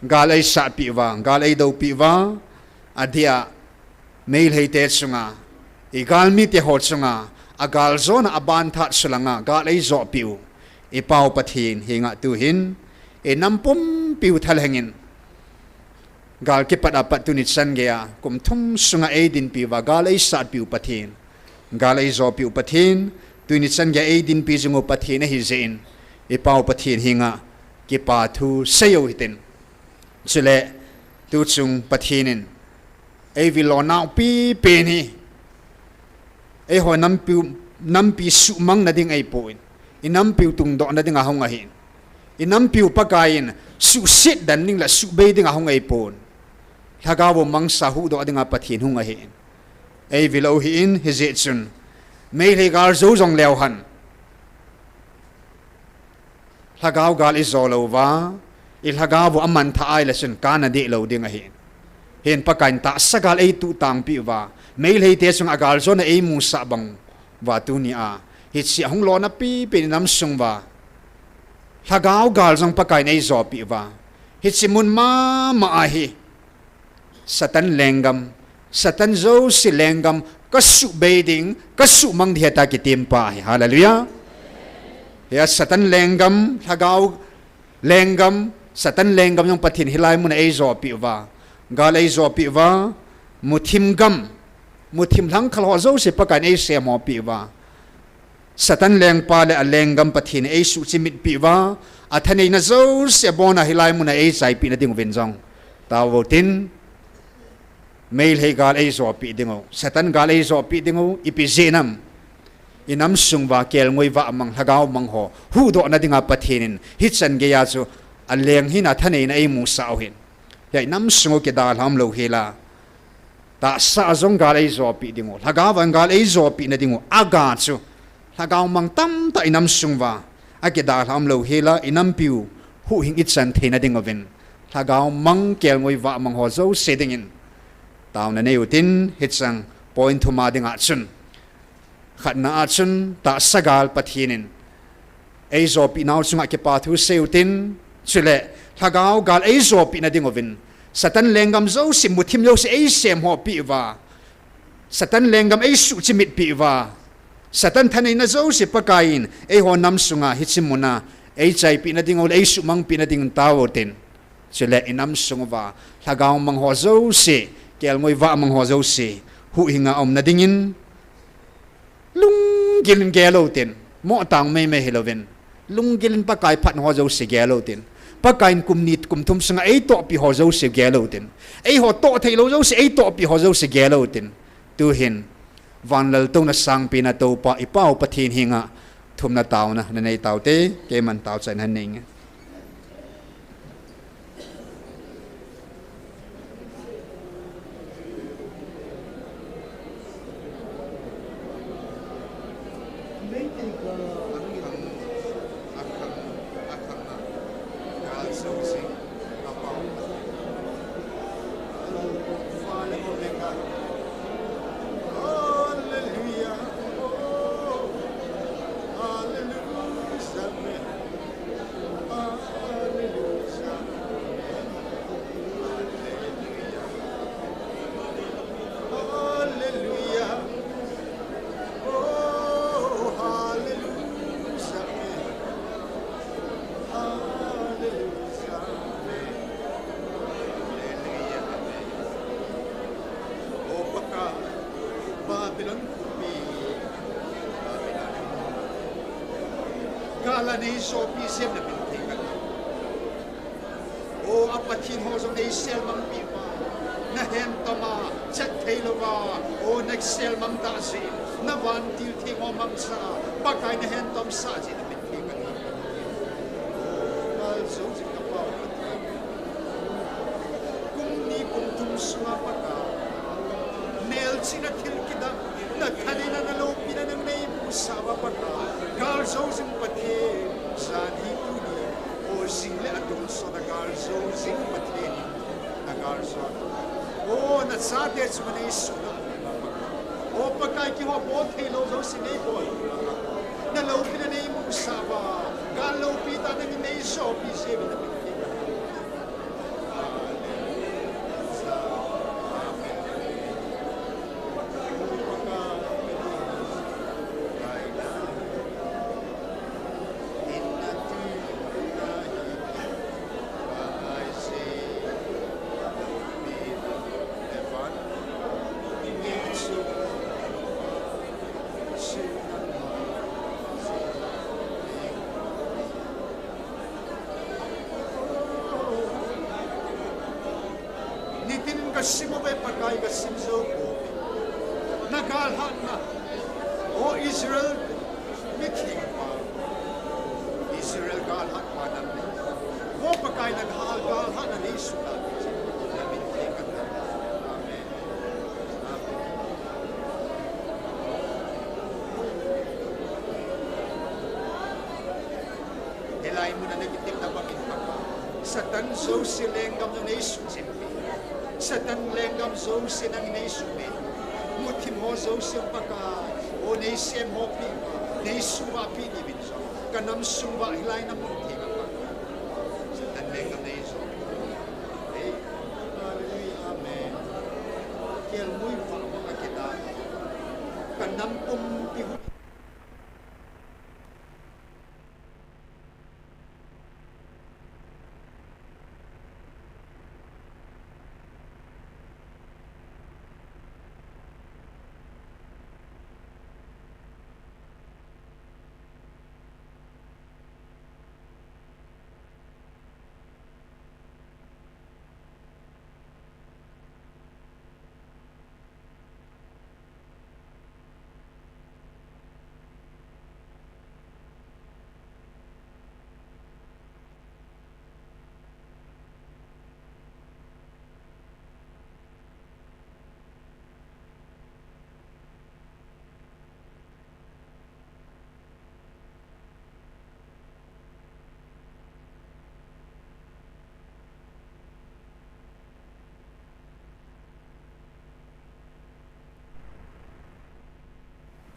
gal eisatpiuva, gal eidopiuva, adia, Meiteite chunga, i galmite ho chunga, agaljona aban tha sulanga, gal eijopiu, i Pau Pathen henga tuhin, i nam pumpiu thalhengin, gal kipat apat tuni chan geiya, kum thum sunga eidinpiuva, gal eisatpiu Pathen, gal eijopiu Pathen, tuni chan geiya eidinpi jingu Pathen ahi jeh in, i Pau Pathen henga, kipa thu seiyu hitin. Chule, tuchung Pathen in, eivil lonau pipen hi, eiho nampiu, nampi suhmang nading ahipon, i nampiu tungdoh nadinga hung ahin. I nampiu Pakai in, suhset den ding le suhbei dinga hung ahipon. Lhagao mangsa huhdoh dinga Pathen hung ahin. Eivil u ahin, hijeh chun. Meitei gal jou jong leuhen. Lhagao gal ijo louva, i lhagao aman tha ahile chun kana deh lou ding ahi. Hin Pakai in tahsa gal eituhtangpiuva, Meiteite chunga galjona eimusah banguva tunia, hiche ahung lona pipen i nam sunguva, lhagao gal jong Pakai in eijopiuva, hiche mun mama ahi. Satan lenggam, Satan jouse lenggam, kasuhbei ding, kasuhmang ding ahi tia kitempa ahi. Hallelujah. Hia Satan lenggam, lhagao lenggam, Satan lenggam jong Pathen hilai muna eijopiuva, gal eijopiuva, muthim gam, muthim lhangkhal ho jouse Pakai in eisemhopiuva, Satan lengpa le alenggam Pathen in eisuhchimitpiuva, athaneina jouse abona hilai muna eichaipeh na dinguvin jong, taovin tin, Meitei gal eijopi dingu, Satan gal eijopi dingu, ipi jeh ham. I nam sunguva kelngoi vahmang, lhagao mang ho huhdoh nadinga Pathen in hichan geiya chu aleng hina thaneina eimusah u ahin. Hia i nam sungu kidalha umlou hela, tahsa a jong gal eijopi dingu, lhagao vang gal eijopi na dingu, aga chu lhagao mang tamtah i nam sunguva akidalha umlou hela, i nampiu huhhing ichan theina dinguvin, lhagao mang kelngoi vahmang ho jouse dingin taona neiyu tin, hichang point thuma dinga chun, khatna a chun tahsa gal Pathen in eijopi nau chunga kipa thu seiyu tin, chule lhagao gal eijopi na dinguvin, Satan lenggam jouse, muthim jouse eisemhopiuva, Satan lenggam eisuhchimitpiuva, Satan thaneina jouse Pakai in eiho nam sunga hiche muna eichaipeh na dingu le eisuhmangpeh na dingin taovin tin. Chule i nam sunguva lhagao mang ho jouse, kelngoi vahmang ho jouse huhhinga aum na dingin, lunggil in gel u tin, mohta meimei hilouvin, lunggil in Pakai phatna ho jouse gel u tin, Pakai in kum ni kum thum sunga eitohpi ho jouse gel u tin, eiho toh theilou jouse eitohpi ho jouse gel u tin, Tuhin, van laltouna sangpena Toupa i Pau Pathen henga thumna taona nanei taute, keiman taochaina nei nge. Gal a nei sopi sem na min thei kan. O, a Pathen ho jong nei selmang pi pa. Na hen toma, chet thei lova. O, na selmang ta si. Na vantil theng ho mang sa. Pakai na hen tom sa si na min thei kan. Gal so si ka pa. Kum ni kum thum sunga Pakai. Melchihna thil kidang, na thaneina na loupina nang nei musah uva Pakai. Gal jou jing Pathen, jan hi tuni. O jing le atonsot a gal jou jing Pathen, na gal jou. O na chate chunga nei suhna. O Pakai keiho bol thei lou jouse nei bol. Na loupina nei musah uva. Gal loupi tah nangin nei sopi jeh uvin na Nitin ka sim uve Pakai ka sim jou pouve. Na gal hatna. O Israel mithengpa. Israel gal hatpa nang. O Pakai na gal, gal hatna nei suhna. Na min thei kan. Amen. Amen. Hilai muna na kitepna bangin Pakai. Satan jouse lenggam nang nei suhjin. Satan lenggam jouse nang nei suhjin. Muthim ho jouse Pakai. O nei sem ho pi. Nei suvah pi ni bin jo. Ka nam sung uva hilai na mun thei Pakai. Satan lenggam nei jo. Ei. Hallelujah. Amen. Kel mui vah vah a kita. Ka nam pumpi hu.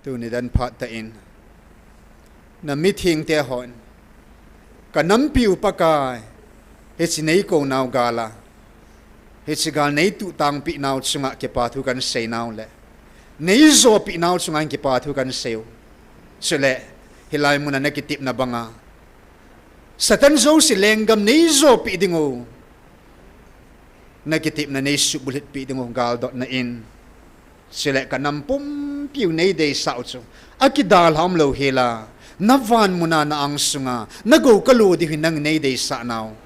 Tuni dan phat tah in, na mithengte hon, ka nampiu Pakai, hiche nei kounau gal a, hiche gal nei tuhtangpeh nau chunga kipathu kan seinau le, nei jopeh nau chunga kipathu kan seiyu. Chule, hilai muna na kitepna banga, Satan jouse lenggam nei jopeh dingu. Na kitepna nei subulhit peh dingu galdotna in. Chule ka nam pumpiu nei deisah u chu akidalha umlou hela, na van muna na angsunga, na gou kalu diu hin nang nei deisah nau.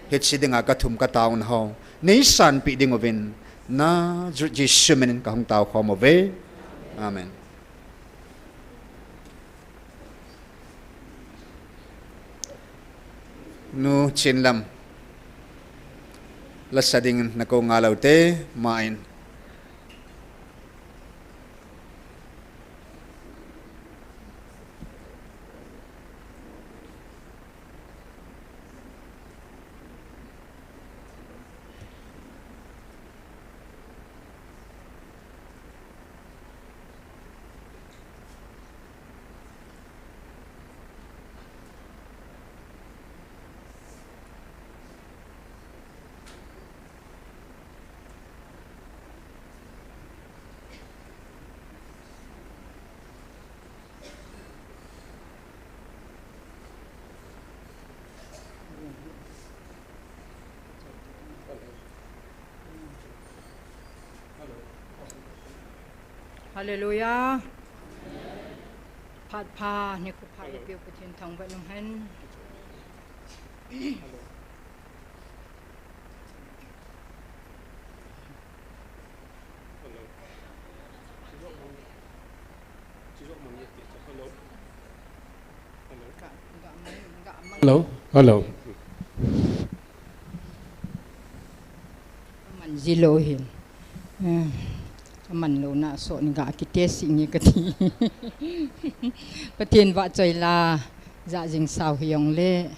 Hiche dinga ka thum ka taona ho nei sanpeh dinguvin, Nazareth Jesu minin kahung tao khom uve. Amen. Nu Chinlam, lasa dingin nakou ngal ute, main. Hallelujah. Phat pha, nikho pha, ipi u Pathen thangvah in umhen. Hello, hello. Aman ji lou hin. Eh, aman louna so ni ga kitest inge kati. Pathen vahchoi la, ja jing sao hijongle.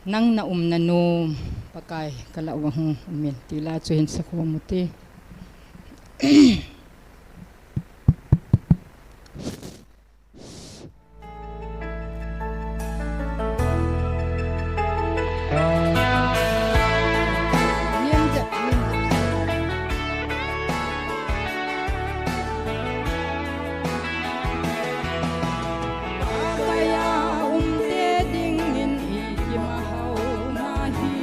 Nang na umna nom, Pakai ka lah uva hung umin, ti la chu hin sakhom ute. Kaya umte dingin i kimahau na hi,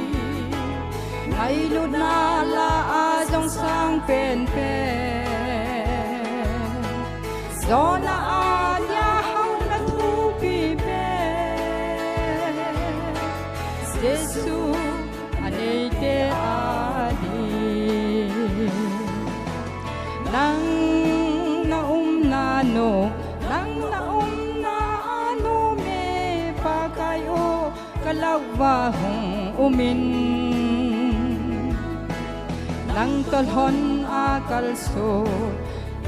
ngailutna la a jong sang penpen. Jona a nia hauna thupi pen, Jesu a neite a ding. Nang na umna nom, nang na umna nom e Pakai o, ka lah uva hung umin. Nang toh lhon a kalson,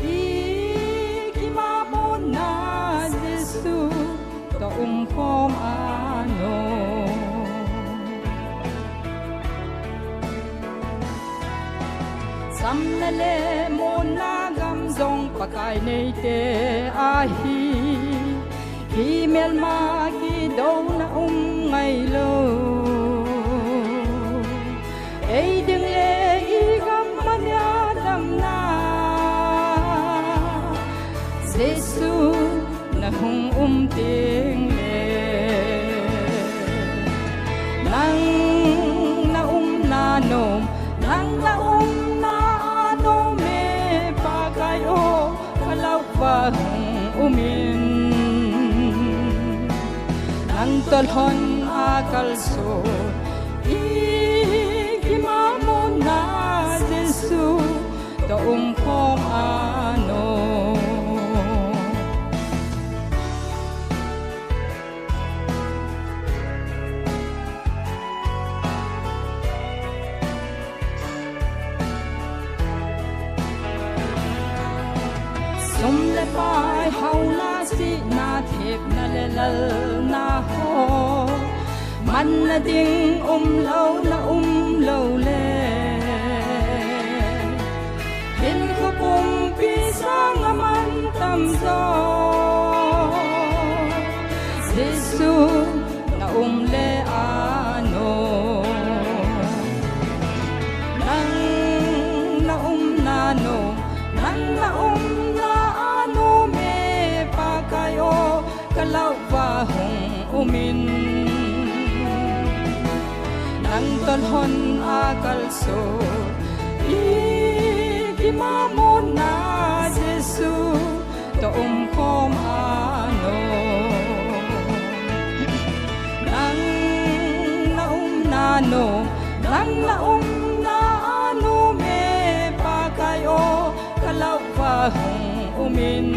i kimamona Jesu toh umkhom a nom. Chamna le monna gam jong Pakai neite ahi. Kimelma kidouna um ngailou. Ei ding le i gam a nia damna, Jesu na hung um teng le. Nang na umna nom, nang na umna nom e Pakai o, ka lah uva hung umin. Nang toh lhon a kalson, i kimamona Jesu toh umkhom a nom. Sum le pai, hauna, sihna, thepna le lalna ho, manna ding umlouna um lou le, hinkho pumpi sanga man tamjo, Jesu na um le a nom. Nang na umna nom, nang na umna nom e Pakai o, ka lah uva hung umin. Nang toh lhon a kalson, i kimamona Jesu toh umkhom a nom. Nang na umna nom, nang na umna nom e Hung umin,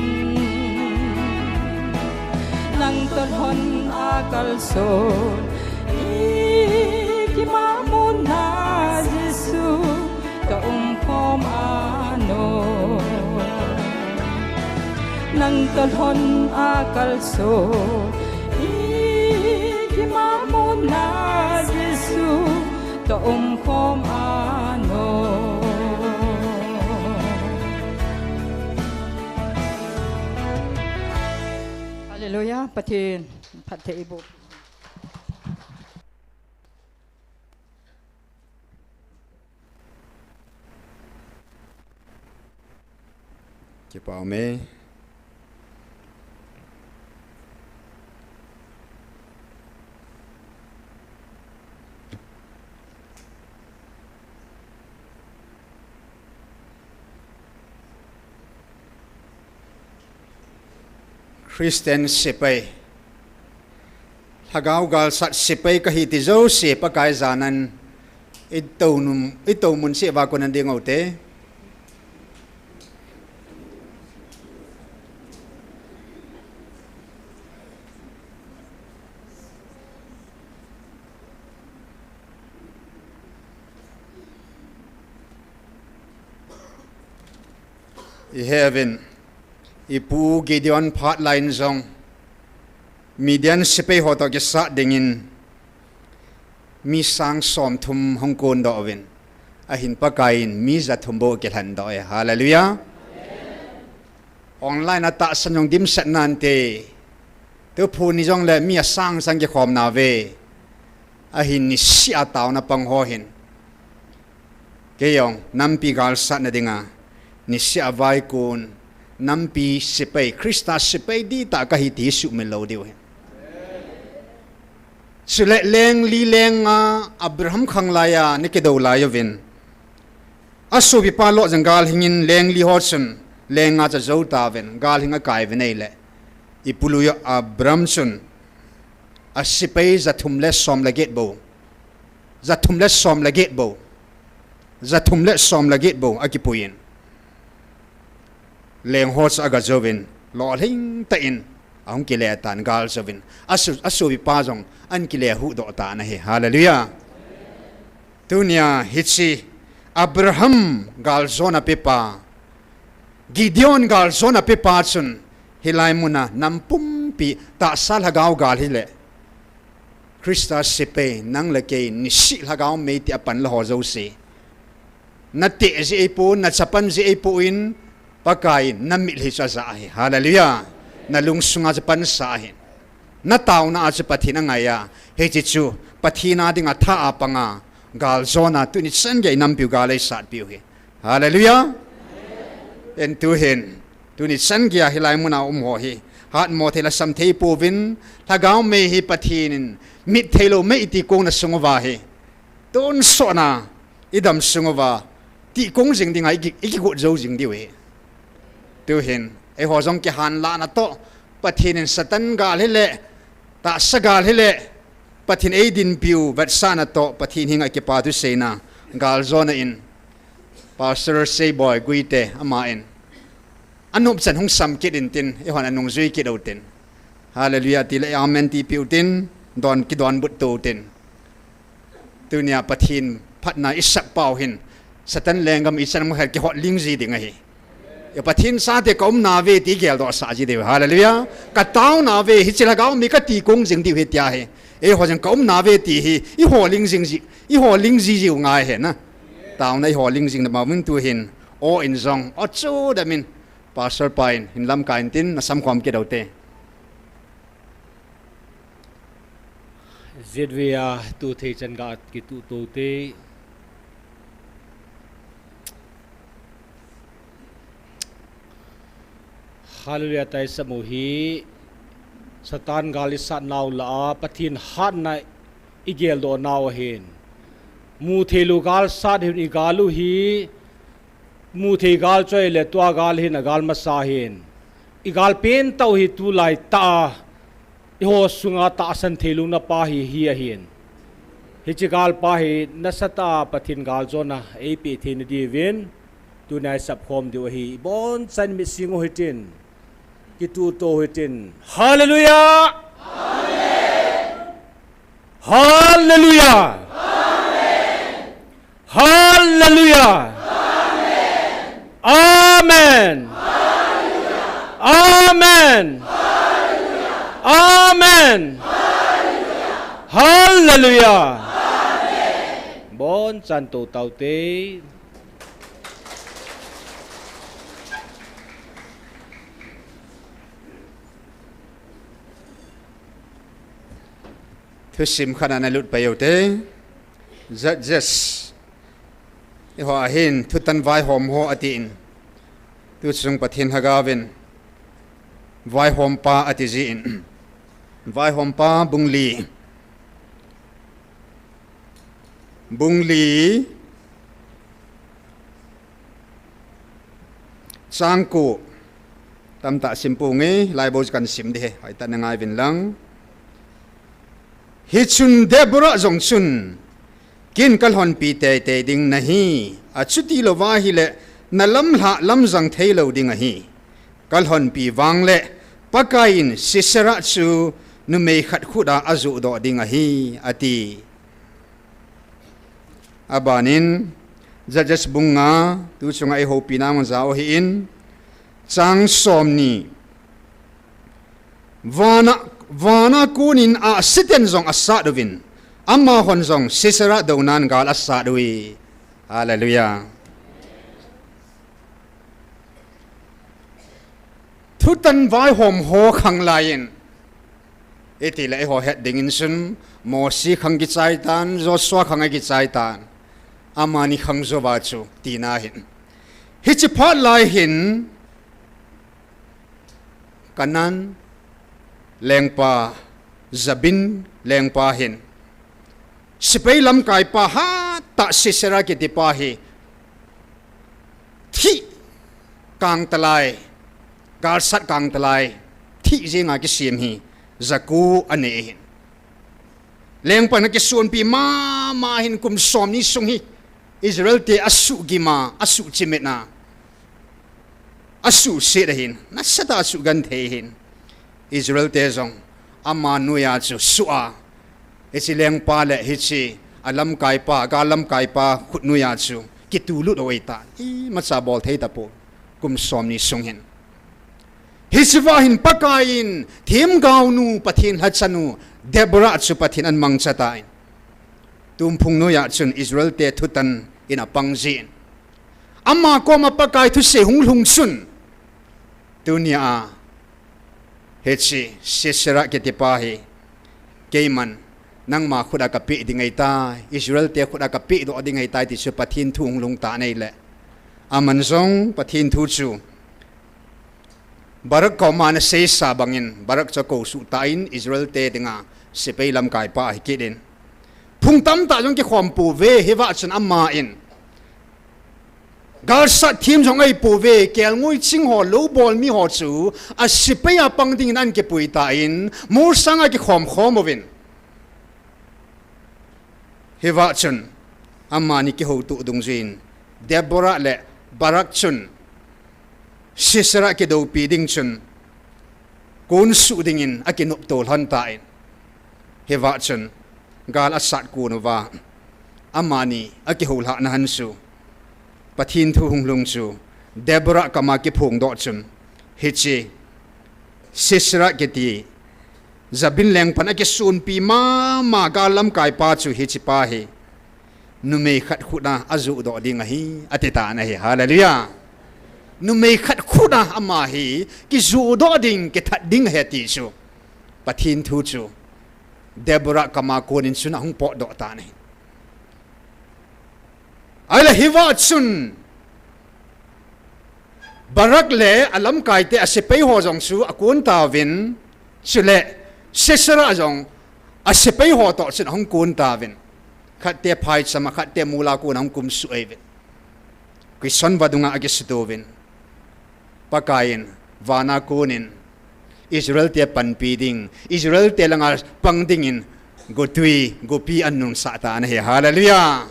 nang toh lhon a kalson, i kimamuna Jesu, ka umkhom a no. Nang toh lhon a kalson, i kimamuna Jesu, ka umkhom a no. Hallelujah, Pathen phatthei boh. Kipa ume. Christian sepai, Lhagao galsat sepai kahi ti jouse Pakai janan i tou num, i tou mun seh uva kon nading ute. I he uvin, i pu Gideon phat lai in jong Midian sepai ho toh kisat dingin mi sang som thum hung kon doh uvin, ahin Pakai in mi ja thum bou akilhen doh e. Hallelujah. Online a tahsan jong dimset nante. Tu phu ni jongle mi asang sang kikhom nauve. Ahin niseh a taona pang ho hin, kei jong nampi galsat nadinga niseh a vaikon, nampi sepai, Christa sepai dihtah kahi ti suhmil lou diu ahi. Chule leng li leng nga Abraham khang laiya ana kidou lai uvin, asopipa Lot jong galhing in leng li ho chun leng nga chu ajou tauvin, galhing akai uvin ahile, i pu Abraham chun asepai ja thum le som le get bou, ja thum le som le get bou, ja thum le som le get bou akipui in, leng ho chu aga jouvin, lolhing tah in ahung kile tan, gal jouvin, asu, asopipa jong ana kile huhdoh tan ahi. Hallelujah. Tunia hiche Abraham galjona pepa, Gideon galjona pepa chun, hilai muna nam pumpi tahsa lhagao gal hile, Christa sepai nang le kei niseh lhagao mei ti a pan la ho jouse, na teh jeh ahipon, na chapang jeh ahipon, Pakai in na mitlhi chu aja ahi. Hallelujah. Na lungsunga chu pansa ahi. Na taona a chu Pathen angai a, hiche chu Pathen a dinga tha a panga galjona tuni chan geiya i nampiu gal eisatpiu hi. Hallelujah. En tuhin, tuni chan geiya hilai muna um ho hi hatmo thei lhasam thei pouvin, lhagao mei hi Pathen in mit theilou mei iti kong na sung uva hi tonsot na i dam sung uva tih kong jing dinga i ki, i kigot jou jing diu ahi. Tuhin, eiho jong kihanlahna toh, Pathen in Satan gal hile, tahsa gal hile, Pathen eidinpiu vetsahna toh, Pathen henga kipa thuseina galjona in, Pastor Seiboi Guite ama in anop chan hung sam kit intin, eihon anung jui kit utin. Hallelujah ti le amen tipeh utin, don kidonbut to utin. Tunia Pathen phatna i sap pau hin, Satan lenggam i chan mo khat kihot ling ji ding ahi. I Pathen chate ka um nauve ti geldoh sah ji diu. Hallelujah. Ka tao nauve, hiche lhagao mei ka ti kong jing diu ahi tia hi. Eiho jong ka um nauve ti hi i ho ling jing ji, i ho ling ji jiu ngai ahi na. Taona i ho ling jing na ma mun tuhin, o in jong, o chu da min, Pastor pa in hin lamkai intin, na samkhom kit ute. Jet ve a tu thei chan ga kituh to te. Hallelujah, taisam u hi Satan gal i sat nau lah a Pathen hatna i geldoh nau ahin. Mu thei lou gal sat hin i gal u hi, mu thei gal choi le tua gal hin a gal masa hin. I gal pentah u hi tulai tah a eiho sunga tahsan thei louna pa hi, hi ahin. Hiche gal pa hi nasatah a Pathen galjona eipeh theina diuvin, Tuni a i sapkhom diu ahi, i bonchan mit sing u hitin, kituto u hitin. Hallelujah! Hallelujah! Hallelujah! Amen! Amen! Amen! Hallelujah! Bonchan to tau te. Thusim khat ana lut pai u te. Judges. Eiho ahin thutan vaihom ho atin. Tuchung Pathen Lhagaovin vaihom pa ati jin. Vaihom pa bung li. Bung li. Chang ko. Tamtah sim ponge, laibu kan sim ding ahi, hoitah in na ngai uvin lang. Hichun Deborah jong chun, ken kalhonpi teitei ding nahi, achuti louva ahile, nalamlhah lamjang thei lou ding ahi. Kalhonpi vangle, Pakai in Sisera chu numei khat khut a ajoh doh ding ahi, ati. Abanin, Judges bung nga, tuchunga i houpi nau jao ahin, chang som ni, vana, vana konin ahsi ten jong asat uvin, amahon jong Sisera dounan gal asat uve. Hallelujah. Thutan vaihom ho khang laiyin. Itile eiho het dingin chun, Mosi khang kichai tan, Joshua khang akichai tan. Amani khang jouva chu, tina ahin. Hiche phat lai hin, Canaan lengpa, Jabin lengpa hin. Sepai lamkaipa hatah Sisera kitipa hi. Thih kangtalai, galsat kangtalai, thih jenga kisem hi, jako anei ahin. Lengpan akisonpi mama hin kum som ni sung hi, Israel te asuhgim a, asuhchimit a, asuhset ahin, nasatah a asuhgenthei ahin. Israel te jong, ama noiya chu suh a, hiche lengpa le hiche, alamkaipa, gal lamkaipa, khut noiya chu, kitulut u ahitan. Imacha bol thei tapon, kum som ni sung hin. Hiche va hin Pakai in, themgaonu, Pathen lhachanu, Deborah chu Pathen in amangcha tan. Tumphung noiya chun Israel te thutan in apang jin. Ama koma Pakai thusei hung lhung chun. Tunia, hiche, Sisera kitipa hi. Keiman, nangma khut a kapeh ding ahitai, Israel te khut a kapeh doh ding ahitai ti chu Pathen thu hung lhung tan ahile. Aman jong Pathen thu chu. Barak koma ana seisa bangin, Barak chu akou suh tan Israel te dinga, sepai lamkaipa ahi kit in. Phung tamtah jong kikhom pouve, hiva chun aman. Galsat them jong ahi pouve, kelngoi ching ho, lou bol mi ho chu, asepai a pang dingin ana kipui tan, molsang a kikhom khom uvin. Hiva chun, amani kihoutoh dungjuiyin, Deborah le Barak chun, Sisera kidoupi ding chun, kon suh dingin akinopto lhon tan. Hiva chun, gal asat kon uva, amani akihoulhahna hon chu, Pathen thu hung lhung chu, Deborah kama kiphong doh chun, hiche, Sisera kiti, Jabin lengpan akisonpi mama gal lamkaipa chu hichepa hi. Numei khat khut a ajoh doh ding ahi, ati tan ahi. Hallelujah. Numei khat khut a ama hi, kijoh doh ding, kithat ding ahi ati chu. Pathen thu chu. Deborah kama konin chun ahung potdoh tan ahi. Ahile hiva chun, Barak le alamkaite asepai ho jong chu akon tauvin, chule Sisera jong asepai ho toh chun ahung kon tauvin. Khatte phaicham a, khatte mol a kon ahung kumsuh ahiuvin. Kison vadung a akisutouvin. Pakaiyin, vana konin, Israel te panpi ding, Israel te langa pang dingin, gotwi, gopi anungsah tan ahi. Hallelujah.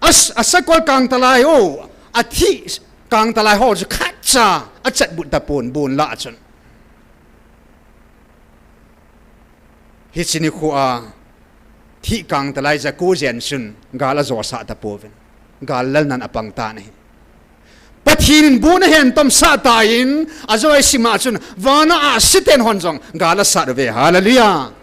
As, asakol kangtalai, o, Athi kangtalai ho chu khatcha achatbut tapon, bon lah chun. Hiche nikho a thi kangtalai jako jen chun gal ajosah tapouvin. Gal lalnan apang tan ahi. Pathen in bon ahen tomsah tan, ajoi sima chun, vana ahsi ten hon jong gal asat uve. Hallelujah.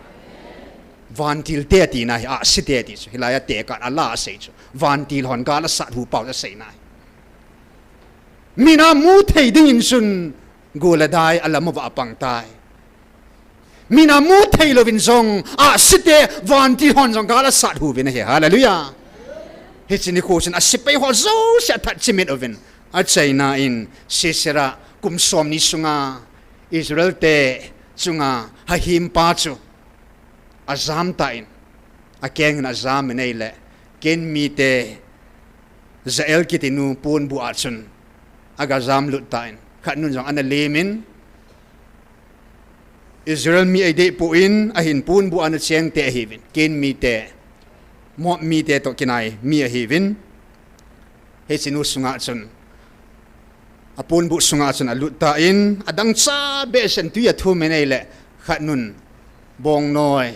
Vantil te tina hi ahsi te ti chu. Hilai a tekah a la asei chu. Vantil hon gal asat hu pau asei na hi. Mina mu thei dingin chun gol le dai alam uva apang tai. Mina mu thei louvin jong ahsi te vantil hon jong gal asat uvin ahi. Hallelujah. Hiche nikho chun asepai ho jouse athat chimit uvin. Achaina in Sisera kum somni sunga Israel te chunga hahem pa chu ajam tan, akeng in ajam in ahile, Ken mite Jael kitinu ponbuh a chun aga jamlut tan, khat nun jong ana lemin, Israel mi eidei poi, ahin ponbuh a ana cheng te ahiuvin, Ken mite, Moab mite toh kinai mi ahiuvin. Hiche nu sunga chun, aponbuh sunga chun alut tan, adang cha behseh in tui athum in ahile, khat nun bongnoi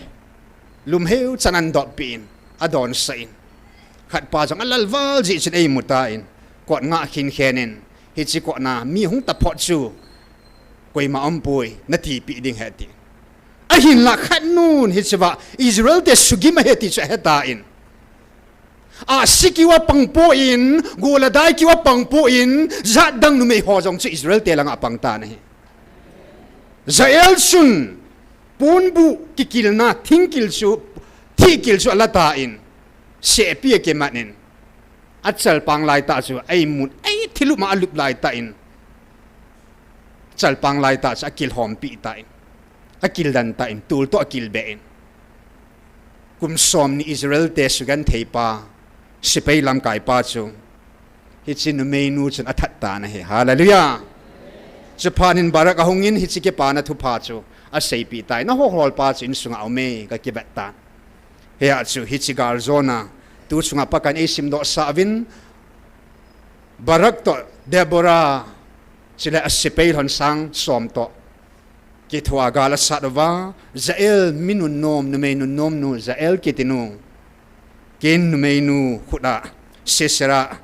lumheu chan ana doppi in, adonsah in, khat pa jong alal val jeh chun eimu tan, kot ngah khin khen in, hiche kotna mi hung taphot chu koima umpoi, natipi ding ahi ati. Ahinlah khat nun hichea Israel te sugim ahi ti chu ahe tan, ahsi kiu apang poi, gol le dai kiu apang poi, jat dang numei ho jong chu Israel te langa apang tan ahi. Jael chun ponbuh kikilna thingkil chu, thihkil chu ala tan, sehpi akiman in, achalpang laitah chu eimun, ei thil um a alup laitah in, chalpang laitah chu akilhompi tan, akildan tan, tol toh akilbeh in. Kum somni Israel te sugenthei pa, sepai lamkai pa chu hiche numeinu chun athat tan ahi. Hallelujah. Chuphat in Barak ahung in hiche kipana thupha chu aseipeh tan, naho holpa chu insunga aume, kakivet tan. Hia chu hiche galjona tu chunga Pakaiyin eisimdoh sah uvin, Barak toh Deborah, chule asepai lhon sang som toh kithoa gal asat uva, Jael mi nunnom, numei nunnom nu, Jael kitinu, Ken numeinu khut a, Sisera,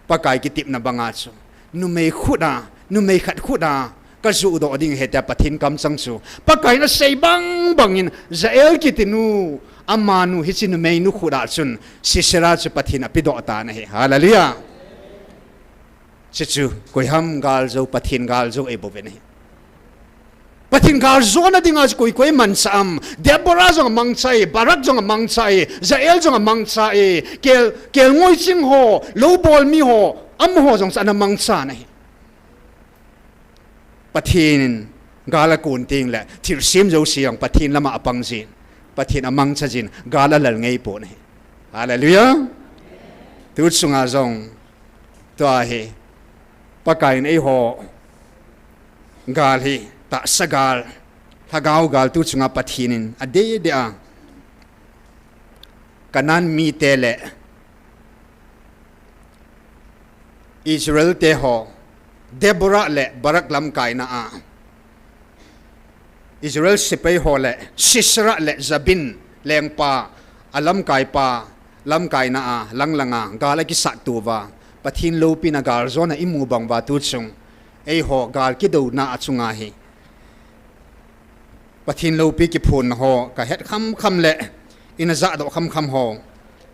Pakai kitepna banga chu, numei khut a, numei khat khut a kajoh doh ding ahi tia Pathen kamchang chu, Pakaiyin asei bang bangin, Jael kitinu, amanu hiche numeinu khut a chun Sisera chu Pathen in apedoh tan ahi. Hallelujah. Chuchu koiham galjou, Pathen galjou eibouvin ahi. Pathen galjona dinga chu koi koi mangcha am? Deborah jong amangcha e, Barak jong amangcha e, Jael jong amangcha e, kel, kelngoi ching ho, loubol mi ho, amaho jong chu ana mangcha ahi. Pathen in gal akon tengle thilsem jouse jong Pathen lama apang jin, Pathen amangcha jin, gal alal ngeipon ahi. Hallelujah. Tu chunga jong, tua hi, Pakaiyin eiho gal hi, tahsa gal, lhagao gal tu chunga Pathen in adeh deh a, Canaan mite le Israel te ho, Deborah le Barak lamkaina a, Israel sepai ho le Sisera le Jabin lengpa, alamkaipa lamkaina a, langlanga gal akisat touva, Pathen loupina galjona imu bang uva tu chung, eiho gal kidouna a chunga hi Pathen loupi kiphonna ho kahet khamkham le, ina jahdoh khamkham ho,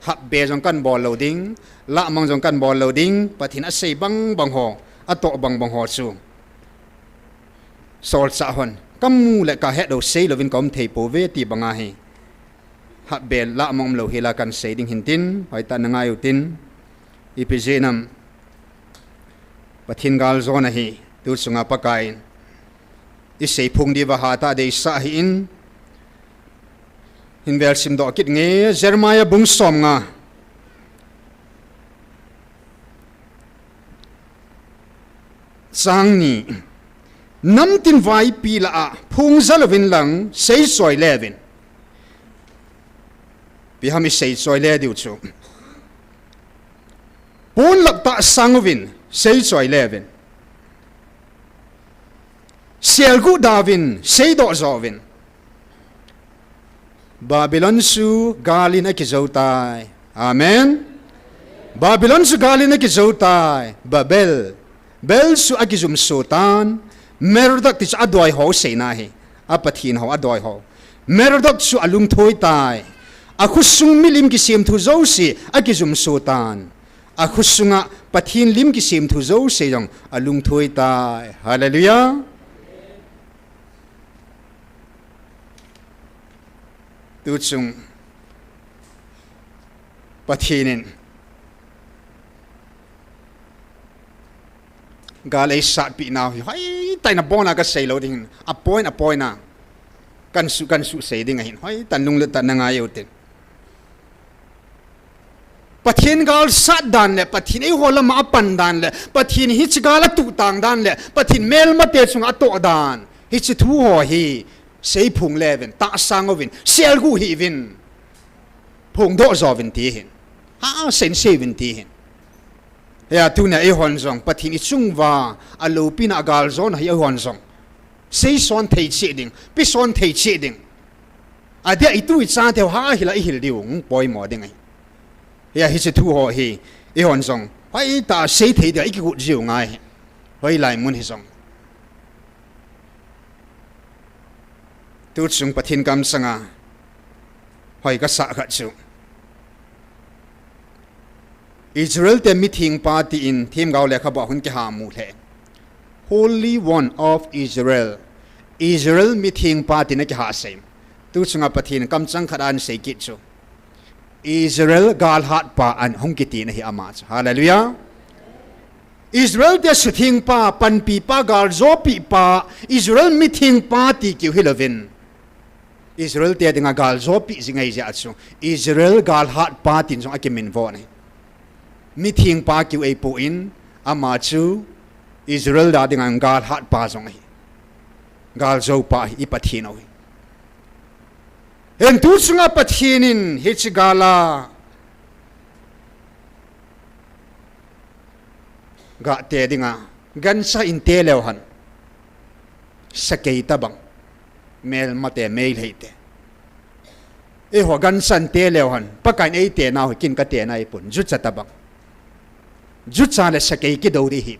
hapbe jong kahin bol lou ding, lahmang jong kahin bol lou ding, Pathen asei bang bang ho, atoh bang bang ho chu solchah hon kamu le kahet lou sei louvin kaum thei pouve ti banga hi, hapbe lahmang umlou hela kahin sei ding hintin, hoitah in ngai utin, ipi jeh ham, Pathen galjona hi tu chunga Pakaiyin isei phung diuva hatah a deisah ahin, hinvel simdoh kit nge, Jeremiah bung somnga, chang ni, namtin vaipi lah a phung jal uvin lang seichoi le uvin. Ipi ham iseichoi le diu chu? Pon lap tah sang uvin, Seichoi levin, selguh dauvin, seidoh jouvin, Babylon chu galin akijou tai. Amen. Babylon chu galin akijou tai. Babel, Bel chu akijumso tan. Merodach ti chu adoiho seina hi, apathen ho adoiho. Merodach chu alungthoi tai. Akhosung milim kisemthu jouse akijumso tan. Akhosunga Pathen lim kisemthu jouse jong alungthoi tai. Hallelujah. Tuchung Pathen in gal eisatpeh nau hi hoitah in abona kasei lou ding, a point a point a kansuh kansuh sei ding ahin, hoitah in lunglut tah in nangai uvin tin. Pathen gal sat dan le Pathen eiho lama apan dan le Pathen hiche gal atuh tang dan le Pathen melmate chunga atoh dan, hiche thu ho hi seiphong leuvin, tahsan uvin, selguh hih uvin, phongdoh jouvin tihin, ha, sensei uvin tihin. Hia tunia eihon jong Pathen ichunguva aloupina, agaljona hi eihon jong seison thei cheh ding, peson thei cheh ding, adeh a itu ichateu ha hila ihil diu poimo ding ahi. Hia hiche thu ho hi eihon jong hoitah a seithei dia ikigot jiu ngai hi, hoilai mun hijong. Tuchung Pathen kamchanga hoi kasah khat chu, Israel te mithengpa tin themgao lekhabu a hung kiha mu lheh, Holy One of Israel, Israel mithengpa tin akihasei. Tuchunga Pathen kamchang khat ahin sei kit chu, Israel galhatpa ahung kitina hi ama chu. Hallelujah. Israel te suthengpa, panpipa, galjopehpa, Israel mithengpa ti keu hilouvin, Israel te dinga galjopeh jing ahijeh chun Israel galhatpa tin jong akiminvo ahi. Mithengpa keu ahipoi, ama chu Israel a dinga galhatpa jong ahi, galjopa ahi, i Pathen u ahi. Hin tuchunga Pathen in hiche gal a gahte dinga gancha inte leu hen, sakei tobang, melmate, meilheite, eiho gancha inte leu hen, Pakaiyin eitenau hi kin katena ahipon, jucha tobang, jucha le sakei kidou ding ahi.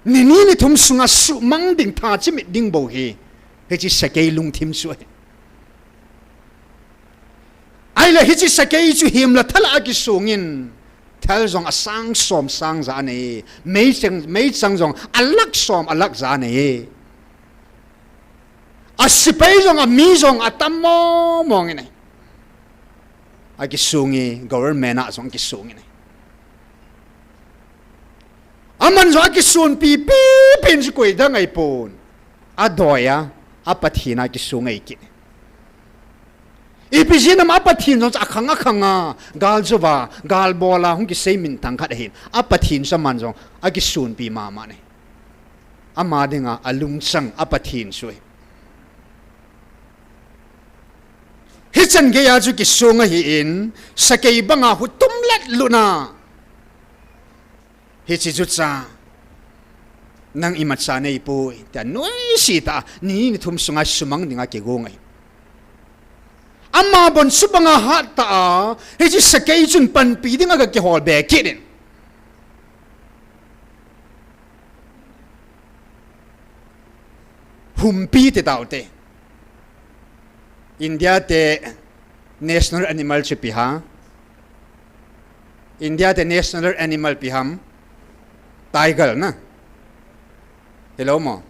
Ni ni ni thum sunga sumang ding, tha chimit ding bou hi hiche sakei lungthim chu ahi. Ahile hiche sakei chu himlah thalah akisungin, thal jong asang som sang ja anei, meichang, meichang jong alakh som alakh ja anei, asepai jong, ami jong atam mong mong in ahi. Akisunge, government a jong akisungin ahi. Aman jong akisunpi pipi in, chu koidang ahipon, adoi a, a Pathen a kisung ahi kit. Ipi jeh ham, a Pathen jong chu akhang akhang a, galjouva, galbol a hung kisei minthang khat ahin, a Pathen chu aman jong akisunpi mama ahi. Ama dinga alungchang a Pathen chu ahi. Hichan geiya chu kisung ahin, sakei banga hutum let lutna, hiche jucha, nang imacha neipoi, tia noise tah a ni ni thum sunga sumang dinga kigong ahi. Ama bon chubanga hattah a, hiche sakei chun panpi dinga aga kiholbe kit in, humpi ti taute. India te national animal chu ipi ham? India te national animal ipi ham? Tiger na. Hilou mo?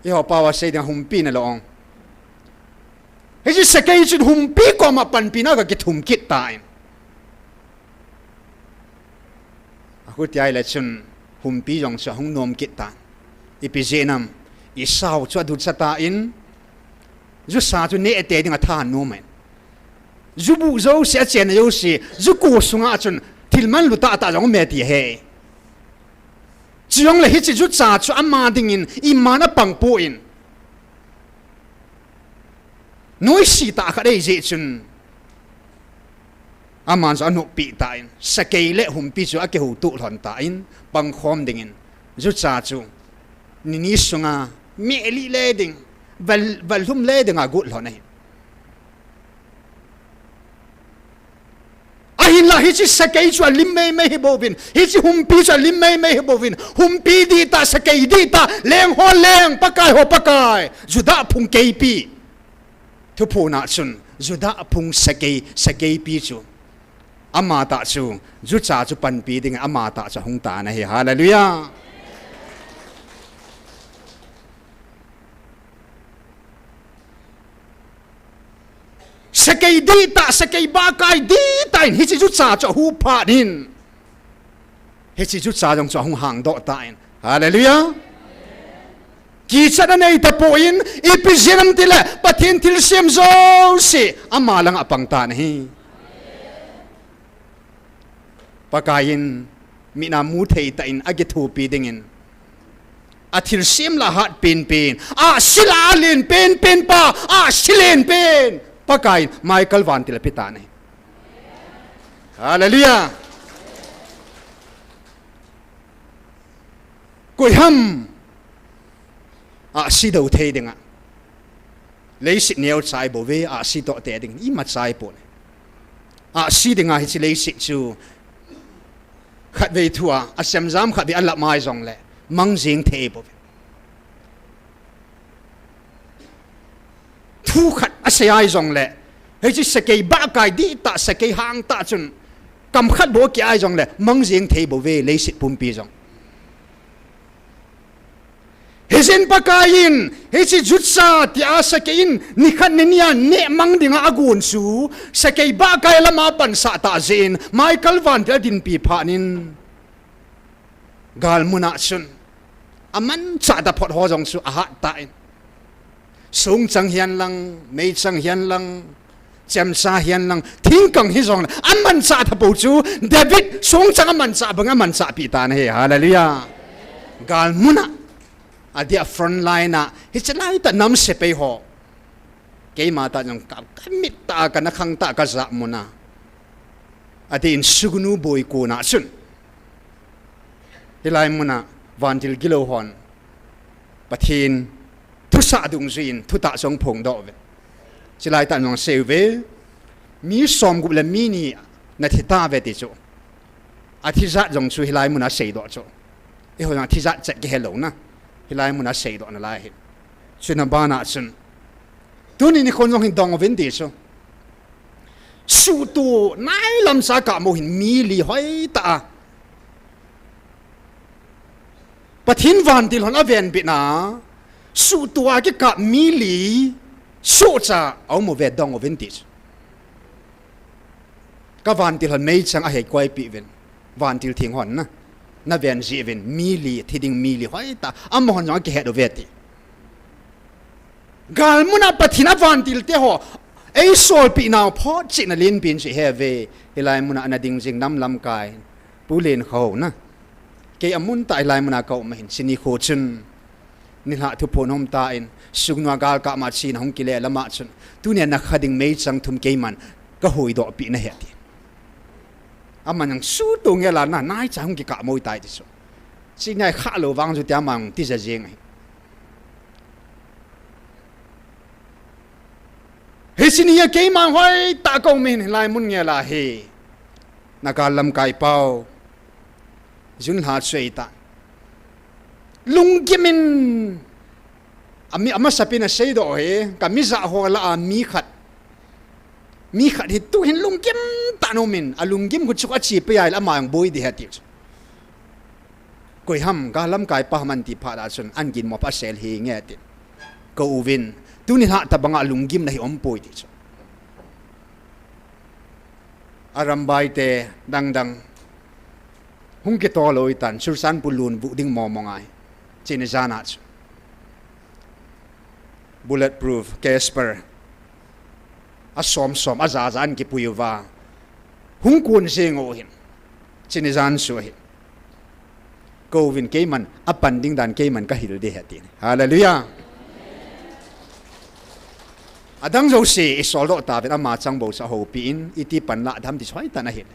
Eiho pao a sei dinga humpi nalou ong. Hiche sakei chun humpi koma panpina aga kithum kit tan, akhuti ahile chun humpi jong chu ahung nom kit tan. Ipi jeh ham? Isao chu aducha tan, jusa chu neh tei dinga thanom in, jubuh jouse, achenna jouse, juko sunga chun thil manlu tahtah jong aume ti ahi. Chujongle hiche jucha chu ama dingin iman apang poi, noise tah khat ahijeh chun, Aman chu anoppi tan, sakei le humpi chu akihoutoh lhon tan, pangkhom dingin, jucha chu, nini sunga, meh li le ding, val, val lhum le ding agot lhon ahi. Ahinla hiche sakei chu alim meimei hi bouvin, hiche humpi chu alim meimei hi bouvin, humpi dihtah, sakei dihtah, leng ho leng, Pakai ho Pakai, Judah phung keipi. Thuphon a chun, Judah phung sakei, sakeipi chu. Amatah chu, jucha chu panpi ding, amatah chu hung tan ahi. Hallelujah. Sakei dihtah, sakei bahkai dihtah in, hiche jucha chu ahu phat in. Hiche jucha jong chu ahung hangdoh tan. Hallelujah. Kichat anei tapon, ipi jeh ham itile, Pathen thilsem jouse, ama langa apang tan ahi. Pakaiyin, mit a mu thei tah in, akithopi dingin. Athilsem lah ahat penpen, ahsi lah alen penpen pa, ahsi len pen. Pakaiyin, Michael vantil ape tan ahi. Hallelujah. Koiham ahsi dou thei dinga. Leiset neocha ahi bouve, ahsi toh te ding, imacha ahipon. Ahsi dinga hiche leiset chu khatvei thua, asem jam khatvei alap mai jongle, mang jeng thei bouve. Thu khat asei ahi jongle, hiche sakei bahkai dihtah, sakei hangtah chun, kam khat bou akeh ahi jongle, mang jeng thei bouve, leiset pumpi jong. Hijeh in Pakaiyin, hiche jucha tia sakei in, nikhat nini a neh mang dinga agon chu, sakei bahkai lama pansah tah jeh in, Michael vantil adinpi phat in, galmun a chun, amanchah taphot ho jong chu ahat tan. Songchang hihen lang, meichang hihen lang, chemcha hihen lang, thingkang hijongle, amanchah tapou chu, David songchang amanchah bang amanchahpi tan ahi, hallelujah. Galmun a, adeh a front line a, hiche laitah nam sepai ho. Keima tah jong ka, kamit tah a, kana khang tah a, kajah mun a. Adeh in sugnu boi kona chun. Hilai muna vantil gilou hon Pathen thusah dungjuiyin thutah jong aphongdoh uve. Chulai tah jong asei uve. Mi somgup le mi ni nathi tauve ti chu. Athi jat jong chu hilai muna aseidoh chu. Eiho jong athi jat chet kihelouna. Hilai muna aseidoh nalai ahi. Chuna bana chun. Tuni nikhon jong hin dong uvin ti chu. Suhtoh nailam cha kamo hin mi li hoitah a. Pathen vantil hon avenbitna. Suhtoh a kikap mi li sohcha aum uve dong uvin ti chu. Ka vantil hon meichang aheikoipeh uvin. Vantil theng hon na. Naven jeh uvin mi li, thi ding mi li hoitah. Amahon jong akihet uve ti. Galmuna Pathen a vantil teho, eisolpeh nau photchetna lenpen chu ihe. Hilai muna ana ding jing nam lamkai, Pu Lenkhouna. Kei amun tah hilai muna kaum ahin, chuni kho chun. Nilhah thuphon hung um tan, sugnu a galkap ma china hung kile lama chun. Tunia nakha ding meichang thum keiman, kahuhdohpeh nahi ati. Aman jong suhtoh ngela na, naicha hung kikap mo tai ti chu. Chuni a khah lou vang chu tia aman tija jeng ahi. Hiche nia keima hoitah kaum in hilai mun ngela hi. Naga lamkai pau. June lha chu ahitah. Lunggim in. Ami, amasapen aseidoh hi. Ka mi jah ho lah a mi khat. Mi khat hi tuhin lunggim tah in aumin. Alunggim khu chu achepi ahile ama jong boi ding ahi ati chu. Koi ham, ga lamkai pa ham ati phat a chun, an ginmo pha sel hinge ati. Kou uvin, tuni lha tabanga lunggimna hi umpoi ti chu. Arambai te dangdang. Hung kitoh lou tan, Churachandpur lungvuh ding momo ngai. Chuni jan a chu. Bulletproof, Casper. Asom som, aja ja an kipui uva. Hung kun jing u hin. Chuni jan chu ahi. Kou uvin keiman, apan ding dan keiman kahil ding ahi ati. Hallelujah. Adang jouse i soldoh tauvin ama chang bou chu ahoupi in, iti pan lah ding ham ti chu hoitah in ahil.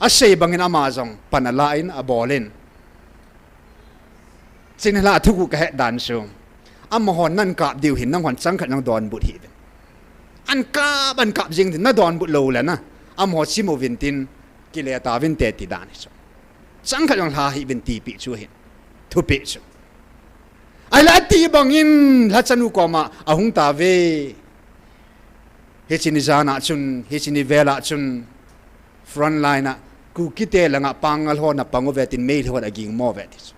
Asei bangin ama jong pan alah in, abol in. Chun hilai a thuguh kahet dan chu, amahon nan kap diu hin nanghon changkhat nang donbut hih uvin. An kap, an kap jing tin, na donbut lou le na, amaho chim uvin tin, kile tauvin te ti dan hi chu. Changkhat jong lha hih uvin tipeh chu ahin. Thupeh chu. Ahile ati bangin lhachanu koma ahung tauve. Hiche ni jan a chun, hiche ni vel a chun, front line a, Kukite langa Pangal ho na pang uve tin, Meitei hon aging mo uve ti chu.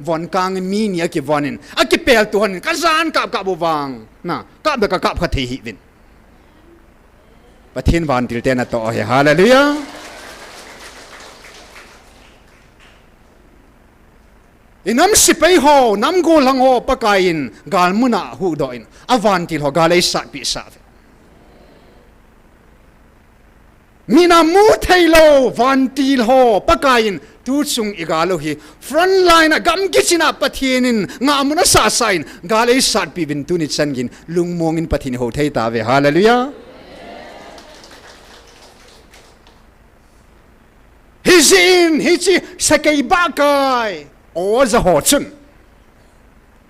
Von kang mi ni akivon in, akipel tu hon in, ka jan kap kap u vang, na, kap da ka kap kha thei hih uvin. Pathen vantil te natoh ahi, hallelujah. I nam sepai ho, nam gollhang ho, Pakai in gal mun a huhdoh in, avantil ho gal eisatpeh sah uve. Min a mu theilou vantil ho, Pakai in tu chung i gal u hi, front line a gam kichin a Pathen in ngahmun asah sah in, gal eisatpeh uvin tuni chan geiyin lungmong in Pathen i hou thei tauve, hallelujah. Hijeh in, hiche sakei bahkai oja ho chun,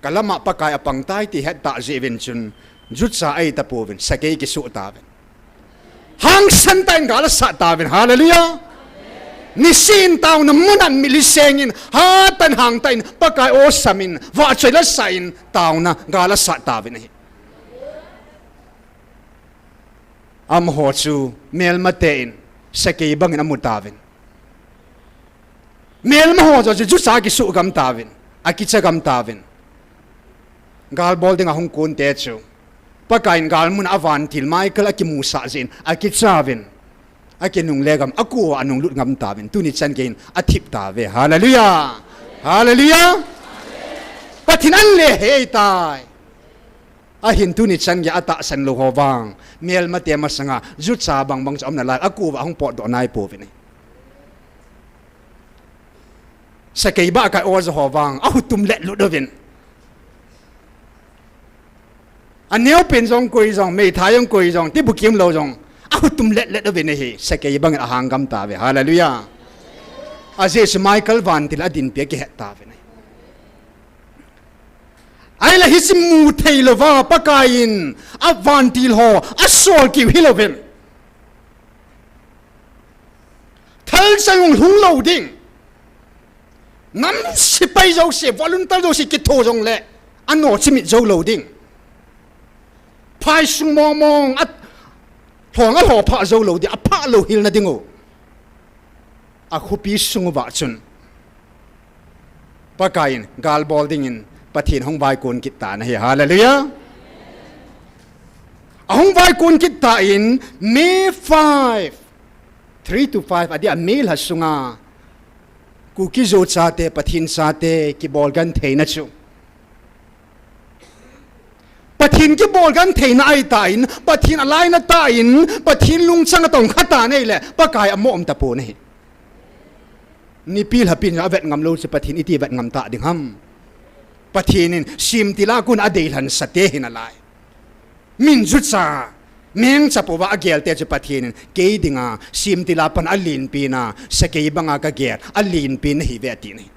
ka lam a Pakai apang tai ti het tah jeh uvin chun, jucha ahi tapouvin, sakei kisuh tauvin. Hangsan tah in gal asat tauvin, hallelujah. Nisin taona mun a mitlhi seng in, hatah in hangtah in, Pakai o sam in, vahchoi la sah in, taona gal asat tauvin ahi. Amaho chu melmate in sakei bangin amu tauvin. Melma ho jouse chu jucha akisuh gam tauvin, akicha gam tauvin. Gal bol dinga hung kon te chu, Pakai in gal mun a avantil Michael akimusah jeh in akicha uvin, akinungle gam, akua anunglut gam tauvin, tuni chan geiyin athip tauve. Hallelujah! Hallelujah! Pathen in an le hei tai. Ahin tuni chan geiya atahsan lou ho vang, melmate masanga jucha bangbang chu aum nalai, akua ahung potdoh nai pouvin ahi. Sakei bahkai oja ho vang, ahutum letlut uvin. Aneopen jong koi jong, meithai jong koi jong, tibukim lou jong, ahutum letlet uvin ahi, sakei bangin ahang gam tauve, hallelujah. Ajeh chu Michael vantil adinpi akihet tauvin ahi. Ahile hiche mu theilouva Pakai in avantil ho asol kit u hilouvin, thalchang hung lhung lou ding. Nam sepai jouse, volunteer jouse kitho jongle, ano chimit jou lou ding. Phaisung mongmong a, lhong alho phah jou lou ding, aphah louhel na dingu. Akhopi sung uva chun, Pakai in gal bol dingin Pathen hung vaikon kit tan ahi, hallelujah. Ahung vaikon kit tan, May five, three to five adia May lha sunga, Kuki-Zo chate, Pathen chate kibol gentheina chu, Pathen kibol gentheina ahitan, Pathen alainat tan, Pathen lungchang atongkha tan ahile, Pakai amo um tapon ahi. Nipi lhapin avet ngam lou chu Pathen iti vet ngam ta ding ham. Pathen in semtil a kon adeilhen sate hinalai. Min jucha, mengcha pouva agelte chu Pathen in kei dinga semtil a pat alenpina, sakei banga kagel alenpina ahiuve ati ahi.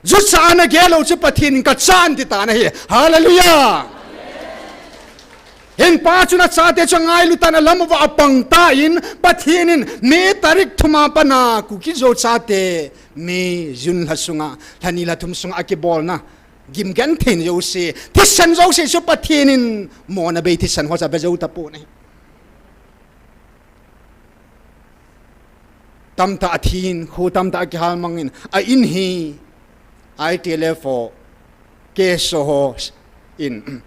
Jucha ana gel lou chu Pathen in kachan titan ahi. Hallelujah! Hinpa chun achate chu angailu tan alam uva apang tan, Pathen in May tarik thuma pat a Kuki-Zo chate, May, June lha sunga, lha ni lha thum sunga akibolna gim gentheina jouse, thisan jouse chu Pathen in mona bei thisan ho chu ave jou tapon ahi. Tamtah athin, kho tamtah akihal mangin, a in hi, I T L F ho, K S O ho in,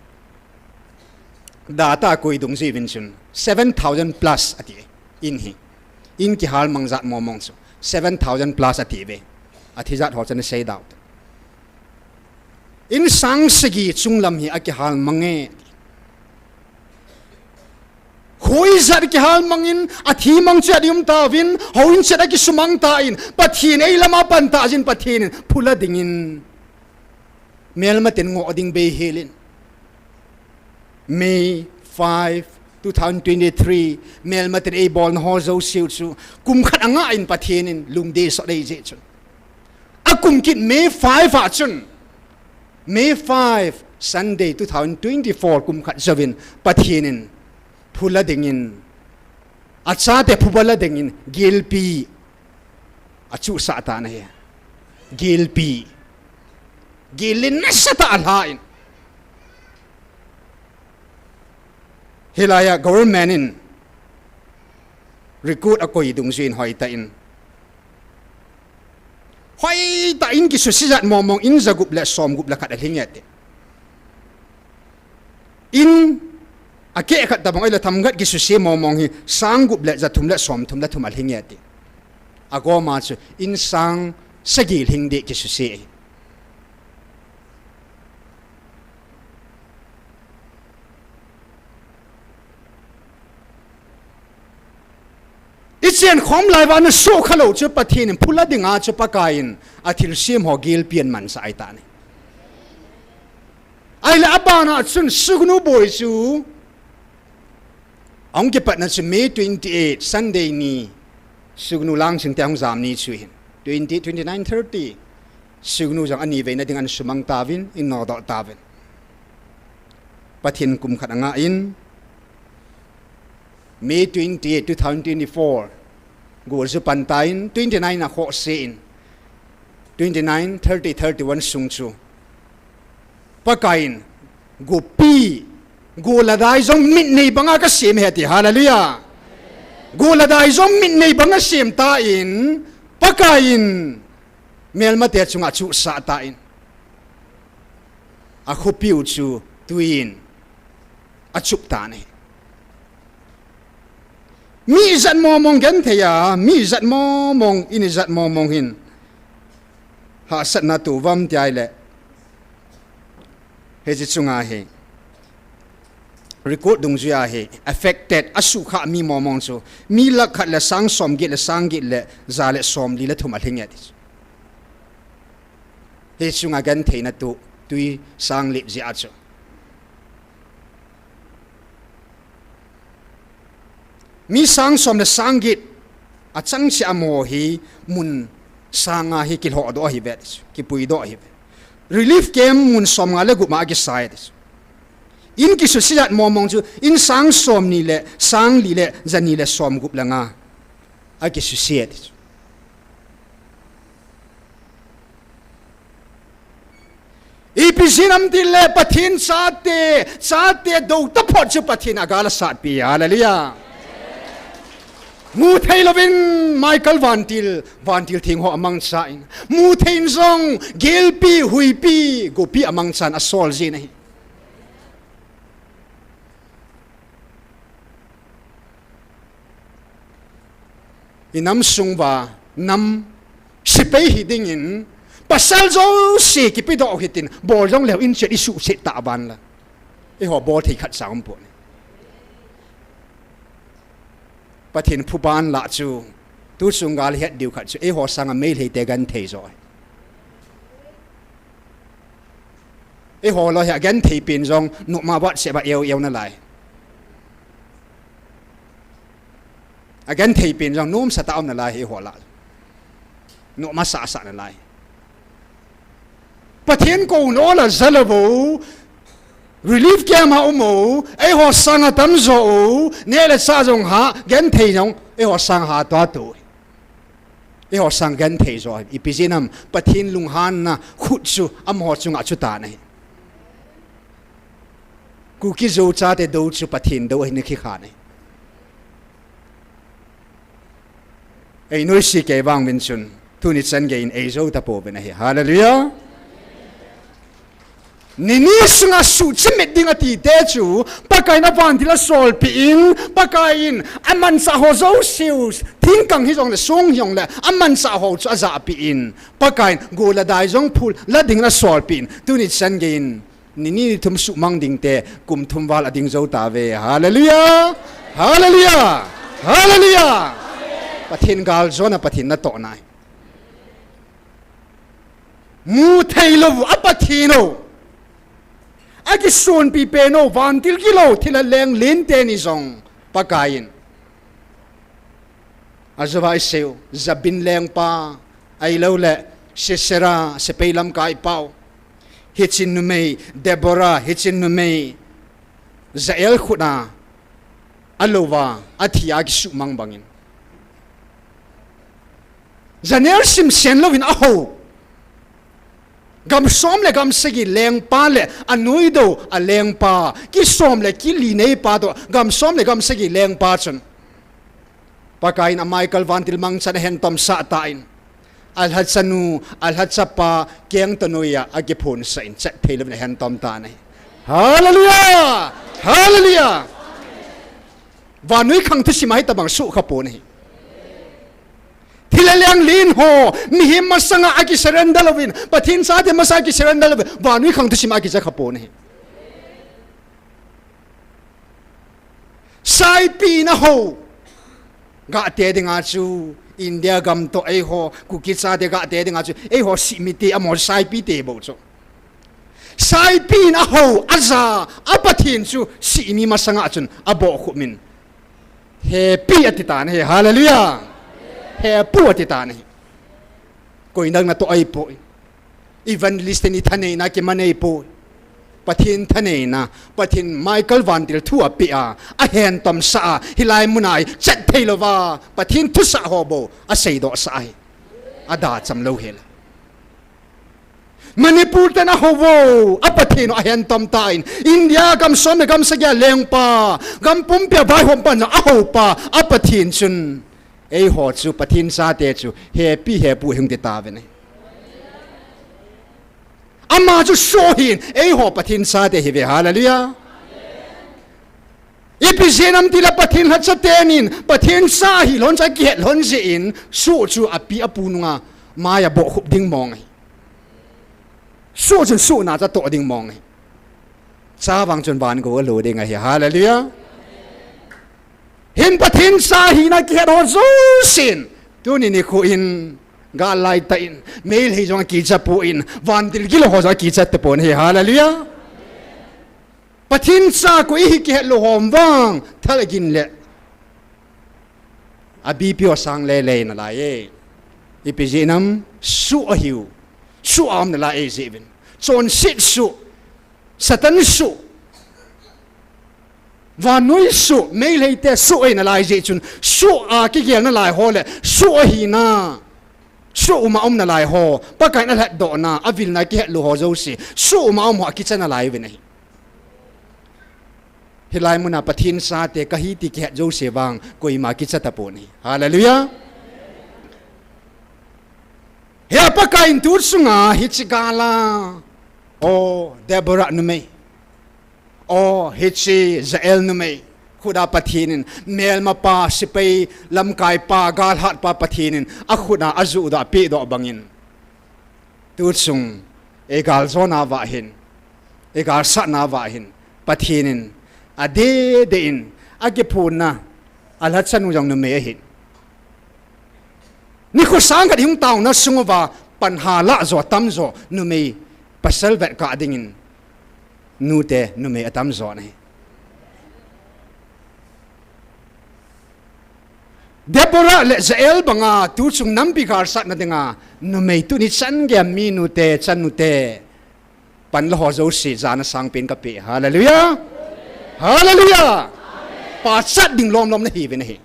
data koi dung jiuvin chun, seven thousand plus ati, in hi. In kihal mang jat mongmong chu, seven thousand plus atiuve. Athi jat ho chu ana seidau te. In sang sagi chunglam hi akihal mange. Kho ijat kihal mangin, athi mang chu ading um tauvin, houin chet akisumang tan, Pathen eilam a pan tah jeh in Pathen in phula dingin, melmaten ngoh ding beihelin, May five, two thousand twenty-three, melmaten eibolna ho jouse u chu kum khat angah in Pathen in lungdei sot eiji chu. Akum kit May five a chun, May five, Sunday, two thousand twenty-four, kum khat jouvin Pathen in phu la dingin, achate phuba la dingin gelpi achuhsah tan ahi. Gelpi. Gelin nasatah a alhan. Hilaiya government in record akoi dungjuiyin hoitah in, hoitah in kisuse jat mongmong in jagup le somgup le khat alhing e ati. In akeh khat tabang ahile themkhat kisuse mongmong hi sang gup le jathum le somthum le thum alhing e ati. Agoma chu in sang sagi lhing ding kisuse ahi. Ichen khom lai uva ana sukha lou chu Pathen in phu la dinga chu Pakaiyin athilsem ho gelpi amansah ahitai. Ahile abana chun sugnu boi chu ahung kipatna chu May twenty-eight, Sunday ni, sugnu Langchingte ahung jam ni chu hin. Twenty, twenty-nine, thirty. Sugnu jong ani veina ding ana sumang tauvin, ana nodoh tauvin. Pathen kum khat angah in, May twenty-eight, two thousand twenty-four, gol chu pan tan, twenty-nine a khoh sen, twenty-nine, thirty, thirty-one sung chu Pakaiyin, gopi, gol le dai jong mit nei banga kasem ahi ati, hallelujah. Gol le dai jong mit nei banga sem tan, Pakaiyin, melmate chunga chuhsah tan. Akhopiu chu tuiyin achup tan ahi. Mi ijat mongmong genthei a, mi ijat mongmong, in ijat mongmong hin hahsatna tou uvam ti ahile, hiche chunga hi record dungjuiya hi affected, asukha mi mongmong chu mi lakh khat le sang somget le sang get le ja le somli le thum alhing e ati chu. Hiche chunga gentheina tou, tui sang lip jeh a chu. Mi sang som le sang get achang cheh amaho hi mun sanga hi kilhohdoh ahi ve, kipuidoh ahi ve. Relief camp mun somnga le gup ma akisai ati chu. In kisuse jat mongmong chu in sang somni le sang li le jani le somgup le nga akisuse ati chu. Ipi jeh ham itile Pathen chate, chate dou taphot chu Pathen in agal asatpi, hallelujah. Muthei louvin Michael vantil, vantil theng ho amangchan, muthei in jong gelpi, huipi, gopi amangchan asol jin ahi. Inam sung uva nam sepai hi dingin pasal jouse kipedoh u hitin, bol jongleu in chet isuhset tah uva la, eiho bol thei khatcha umpon. Pathen phuban lah chu, tu chunggal het diu khat chu eiho sanga Meiteite genthei jo ahi. Eiho loi hi agenthei pen jong noma WhatsApp a eu eu nalai. Agenthei pen jong nomsatah a um nalai eiho lah. Noma sahsah nalai. Pathen kou nol a jal uvin, relief camp a um u, eiho sanga tamjo u, neh le chah jong ha, genthei jong eiho sanga ha tua tu. Eiho sang genthei jo, ipi jeh ham, Pathen lunghanna khut chu amaho chunga chu tan ahi. Kuki Zo chate dou chu Pathen dou ahi, na kikhen ahi. Ei noise kei vang uvin chun, tuni chan geiyin ei jou tapouvin ahi. Hallelujah. Nini sunga suhchimit ding ati te chu, Pakaiyin avantil asolpeh in, Pakaiyin amanchah ho jouse u, thingkang hijongle, song hijongle, amanchah ho chu ajahpeh in, Pakaiyin gol le dai jong phu la dingin asolpeh in, tuni chan geiyin, nini nithum suhmang ding te, kum thum val ading jou tauve. Hallelujah! Hallelujah! Hallelujah! Pathen galjona, Pathen natohna ahi. Mutheilou a Pathen u. Akisonpi pen u, vantil gilou, thilha leng len teni jong, Pakaiyin. Ajouva iseiyu, Jabin lengpa, ahilouleh, Sisera, sepai lamkaipau. Hiche numei, Deborah, hiche numei, Jael khut a, alouva, athi a kisuhmang bangin. Janel simsen louvin ahou. Gam som le gam sagi lengpa le anoidoh a lengpa, kisom le kili neipa toh, gam som le gam sagi lengpa chun. Pakaiyin a Michael vantil mangchan ahentomsah tan. Alhachanu, alhachapa, keng toh noiya, akiphonsah in, chet thei louvin ahentom tan ahi. Hallelujah! Hallelujah! Vannoi khang thusim a hitobang soh khapon ahi. Thilha leng len ho, mihem masanga akisurrender louvin, Pathen chate masanga akisurrender louvin, vannoi khang thusim a akicha khapon ahi. Saipin ahou. Gah te dinga chu, India gam toh eiho, Kuki chate gah te dinga chu, eiho sihmite amaho saipite bou chu. Saipin ahou, aja, a Pathen chu, sihmi masanga chun, abohkhup in. Hepi ati tan ahi, hallelujah. Hepu ati tan ahi. Koi nang natoh ahipoi. Evangelist teni thaneina kiman ahipoi. Pathen thaneina, Pathen Michael vantil thu apeh a, ahentomsah a, hilai muna hi chet thei louva, Pathen thusah ho bou, aseidohsah ahi. Adacham lou hel a. Manipur ten ahou vo, a Pathen u ahentom tan, India gam som le gam sagi a lengpa, gam pumpia vaihompa jong ahoupa, a Pathen chun, eiho chu Pathen chate chu, hepi hepu hung ti tauvin ahi. Ama chu soh ahin, eiho Pathen chate ihiuve, hallelujah. Ipi jeh ham itile Pathen lhacha tenin, Pathen cha ahi lhon chu akihet lhon jeh in, soh chu api apu nunga, maiya bohkhup ding mong ahi. Soh chun sohna chu atoh ding mong ahi. Chavang chun van gou alo ding ahi, hallelujah. Hin Pathen cha ahina kihet ho jousen, tuni nikho in, gal laitah in, Meitei jong akicha pon, vantil gilou ho jong akicha tapon ahi, hallelujah. Pathen cha koi ihi kihet lou hom vang, thal agin le, a BP ho sang lele nalai e. Ipi jeh ham, soh ahiu, soh a um nalai e jeh uvin. Chonset soh, Satan soh, vannoi soh, Meiteite soh ahi nalai jeh chun, soh a kigel nalai ho le, soh ahina, soh uma um nalai ho, Pakaiyin alhatdohna, avilna kihet lou ho jouse, soh uma um ho akicha nalai uvin ahi. Hilai muna Pathen chate kahi ti kihet jouse vang, koima kicha tapon ahi. Hallelujah. Hia Pakaiyin tu chunga hiche gal a, o Deborah numei, o hiche Jael numei, khut a Pathen in, melmapa, sepai, lamkaipa, galhatpa Pathen in, akhut a ajohdoh, apehdoh bangin. Tu chung, igaljona uva hin, igalsatna uva hin, Pathen in, adeh deh in, akiphonna, alhachanu jong numei ahin. Nikho sang khat ihung taona sung uva, panha lah jo, atam jo, numei, pasal vetkah dingin, nute, numei atam jo ahi. Deborah le Jael banga tu chung nampi galsatna dinga, numei tuni chan geiya mi nute, chanute, panla ho jouse jana sangpen kapeh. Hallelujah. Hallelujah. Pachat ding lomlom nahiuvin ahi.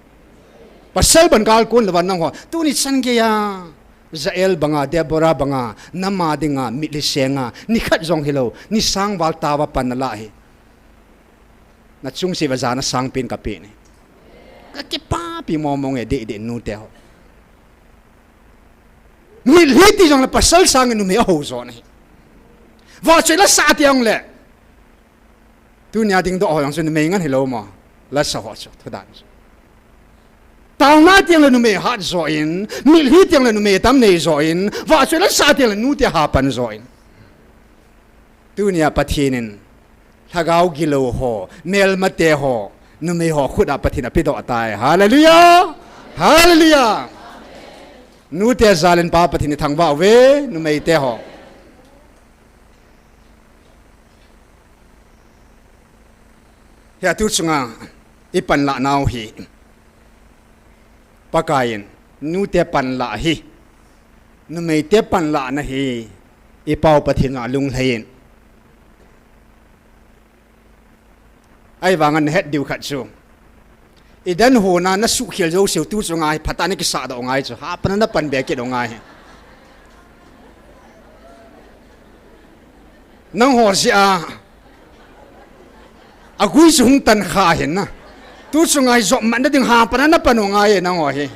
Pasal ban gal kon louva nangho, tuni chan geiya, Jael banga, Deborah banga, nama dinga, mitlhi senga, nikhat jong hilou, nisang val tah uva pan nalah hi. Nachung cheh uva jana sangpen kapeh ahi. Kakipapi momong e, deh deh nute ho. Mitlhi ti jongle pasal sangin numei ahou jo ahi. Vahchoi lasah ti jongle, tunia dingdoh ho jong chu numei ngen hilou mo. Lasa ho chu, thudan chu. Taona ti jongle numei hat jo in, mitlhi ti jongle numei tam nei jo in, vahchoi lasah ti jongle nute ha pan jo in. Tunia Pathen in, lhagao gilou ho, melmate ho, numei ho khut a Pathen in apedoh tai. Hallelujah! Hallelujah! Nute jal in Pa Pathen ithangvah uve, numeite ho. Hia tu chunga i panlah nau hi, Pakaiyin nute panlah hi, numeite panlahna hi, i Pau Pathen a lunglhaiyin. Ahivangin nahet diu khat chu, i dan hona nasuhkhel jouseu tu chunga hi phatah a nakisahdoh ngai chu, hapana napan be kit u ngai hi. Nangho jeh a, agui chu hung tan kha hin na. Tu chunga hi jopmatna ding hapana napan u ngai e nangho hi.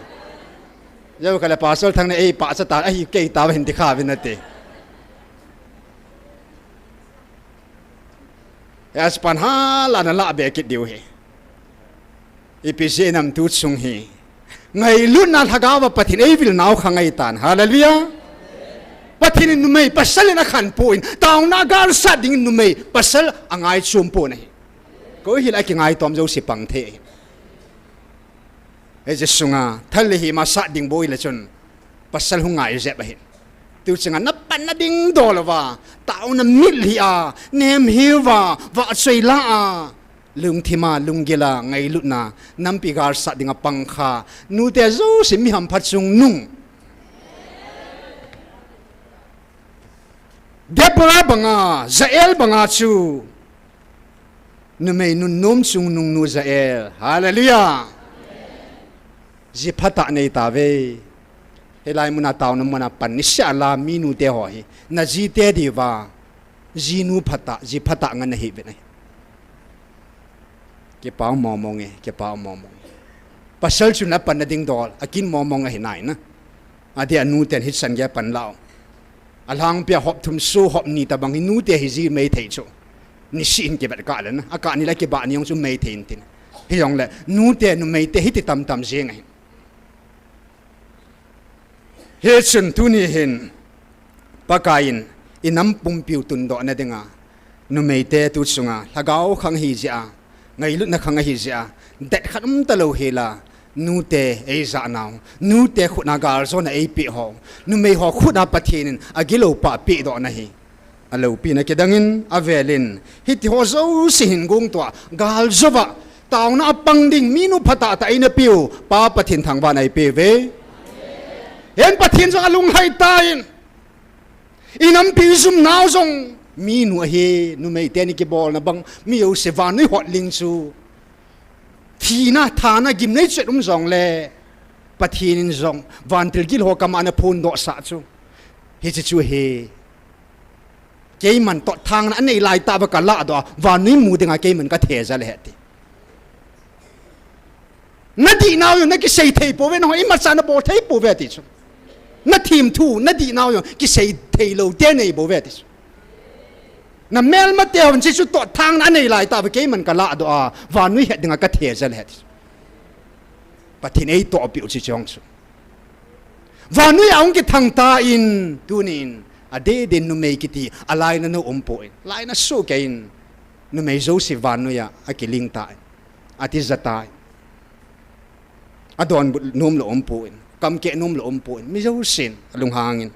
Jou kha le Pastor Thang na ei pahcha ta, ahi kei ta hin ti kha vin nate. Hia chu pan hala nalah be kit diu hi. Ipi jeh ham tu chung hi, ngailutna lhagao a Pathen eivil nau kha ngai tan. Hallelujah. Pathen in numei pasal in akhan poi, taona galsat ding numei pasal angai chom poi ahi. Koi hile akingai tom jouse pang thei ahi. Hiche sunga thal le hima sat ding boi le chun pasal hung ngai jep ahi. Tu chunga napanna ding dol uva, taona mitlhi a, nemhil uva, vahchoi la a, lungthim a, lunggil a, ngailutna, nampi galsat dinga pang kha nute jouse mi hampha chungnung. Deborah banga, Jael banga chu numei nunnom chungnung nu Jael. Hallelujah. Ji phatah nei tauve. Hilai muna taona muna pan niseh a la mi nute ho hi, najite diuva jinu phatah, ji phatah nga nahiuvin ahi. Kipah mong mong e, kipah mong mong e. Pasal chun apanna ding dol akin mong mong ahi nai na. Adeh a nuten hichan gei a panlah u. Alhangpia hop thum so hop ni tobang hi nute hi ji mei thei chu. Niseh in kivet kah le na, akah ni le kibah ni jong chu mei thei in tin. Hijongle nute numeite hiti tamtam jeng ahi. Hichun tuni hin Pakaiyin i nam pumpiu tundohna dinga, numeite tu chunga lhagao khang ahi jeh a, ngailutna khang ahi jeh a, det khat um talou hela, nute eijah nau, nute khut a galjona eipeh ho, numei ho khut a Pathen in agilou pah pehdohna hi aloupina kidangin, avelin, hiti ho jouse hin gongtoh a galjou a taona a pang ding minu phatah tah eina peu Pa Pathen thangvahna eipeuve. Hin Pathen jong alunglhai tan, i nampi jum nau jong minu ahi, numei teni kibolna bang mi jouse vannoi hotling chu, thina, thana, gimnei chet um jongle Pathen in jong vantil gil ho kama ana phondoh sah chu, hiche chu hi, keiman totthangna anei laitah uva kalahdoh a, vannoi mu dinga keiman kathe jal ahi ti. Nadihnau jong nakisei thei pouve, nangho imacha nabol thei pouve ti chu. Nathem thu, nadihnau jong kisei theilou te nei bouve ti chu. Namelmate hon hiche chu totthangna anei laitah uva keiman kalahdoh a, vannoi het dinga kathe jal ahi ti chu. Pathen eitohpeh u hiche jong chu. Vannoi a hung kithang tan, tunin, adeh din numei kiti alainat u umpoi. Lainat sohkei in, numei jouse vannoi a akiling tan, atija tan. Adonbut nomlou umpon, kamkeh nomlou umpon, mi jousen alunghangin,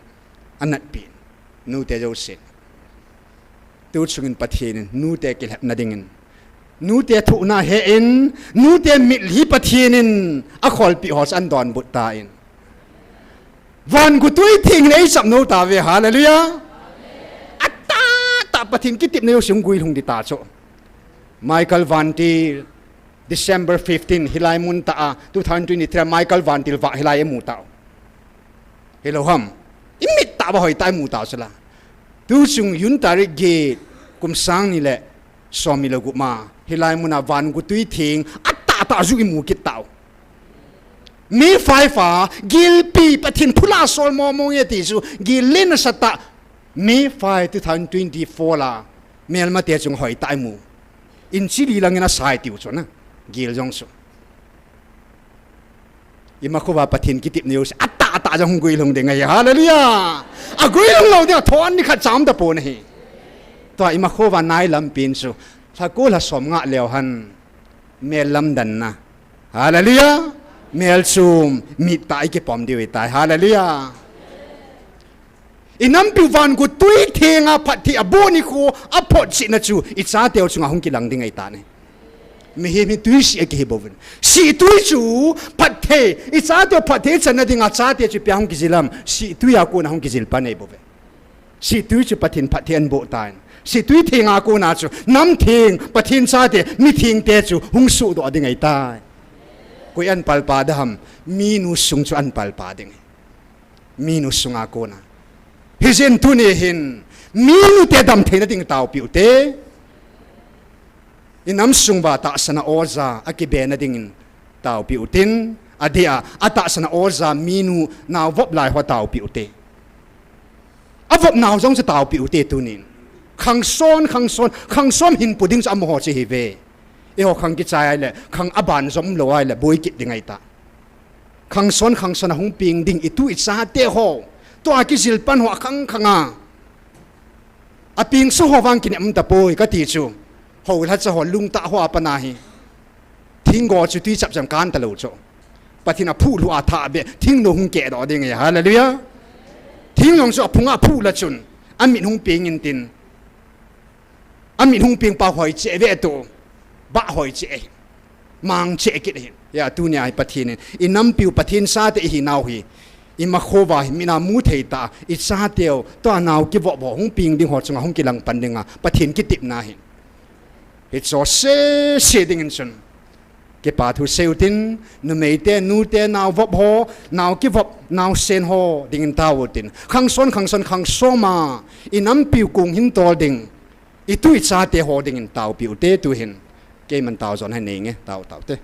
anatpen, nute jousen. Tuchungin Pathen in nute kilhepna dingin, nute thohna ahen, nute mitlhi Pathen in akholpeh ho chu ahin donbut tan, vangutwi theng in eichapnou tauve, hallelujah. Atahtah Pathen kitepna jouse hung guilhung ding ta chu. Michael Vantil, December fifteen, hilai muntah a, two thousand twenty-three a Michael Vantil vah hilai imu tau. Hilou ham. Imit tah uva hoitah a imu tau chula. Tuchung June tarik get, kum sang ni le somni le gup ma, hilai muna vangutwi theng atahtah ju imu kit tau. May five a, gilpi Pathen phulah sol momong e ti chu, gil le nasatah, May five, two thousand twenty-four la, melmate chunga hoitah a imu. Inch li langin asai tiu chu na, gil jong chu. Imakhouva Pathen kitepna jouse atahtah jong hung guilhung ding ahi, hallelujah. Aguilhung lou dinga thon nikhat cham tapon ahi. Tua imakhouva nailam pen chu, lhako lha som ngah leu hen, mel lamdanna, hallelujah, melchum mittah a ikipom diu ahitai, hallelujah. Inampiu vangutwi thenga phatthei aboh nikho aphotchetna chu ichateu chunga hung kilang ding ahitan ahi. Mihem hi tui sih a kihi bouvin. Sihtui chu phatthei, i chate phatthei channa dinga chate chu ipi a hung kijil ham? Sihtui a kona hung kijil pan ahi bouve. Sihtui chu Pathen phatthei ahin boh tan. Sihtui thenga kona chu nam theng, Pathen chate, mi thengte chu hung sohdoh ding ahitai. Koi ahin palpa ding ham? Minu sung chu ahin palpa ding. Minu sunga kona. Hijeh in tuni hin, minute damtheina ding taopi ute. I nam sung uva tahsan a oja a kibena dingin taopi utin, adeh a, atahsan a oja minu naovop lai ho taopi ute. Avop nau jong chu taopi ute tunin. Khang son, khang son, khang som hin pu ding chu amaho chu ahiuve. Eiho khang kichai ahile, khang aban jom lou ahile, boi kit ding ahita. Khang son, khang son a hung peng ding, i tu i chate ho. Tua kijil pan ho akhang khang a. Apeng sa ho vang kinem tapoi, kati chu. Ho lhacha ho lungtah ho a pan ahi. Thinggo chu tui chapcham kan talou chu. Pathen in aphuh lhu a thah beh, thingnu hung kehdoh ding ahi, hallelujah. Thingnu chu aphung a aphuh lha chun. Amit hung peng intin. Amit hung peng pa hoi cheh ve tu. Bah hoi cheh ahi. Mang cheh kit ahi. Hia, tunia hi Pathen in, i nampiu Pathen chate i hinau hi, i makhouva hi, mina mu thei ta, i chateu, tua nao kivop ho, hung peng ding ho chunga, hung kilang pan dinga, Pathen kitepna ahi. Hiche sese dingin chun. Kipa thu seiyu tin, numeite, nute, naovop ho, nao kivop, naosen ho, dingin tao utin. Khang son, khang son, khang som a, i nampiu kong hin tol ding. I tu i chate ho dingin taopi ute tuhin. Keiman tao jon ahi nei nge, tao, tao te.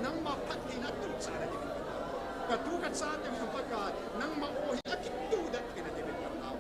Nangma phattheina tuchan a ding. Ka tu ka chan ding Pakai, nangma o hi akitudet theina ding ka tao.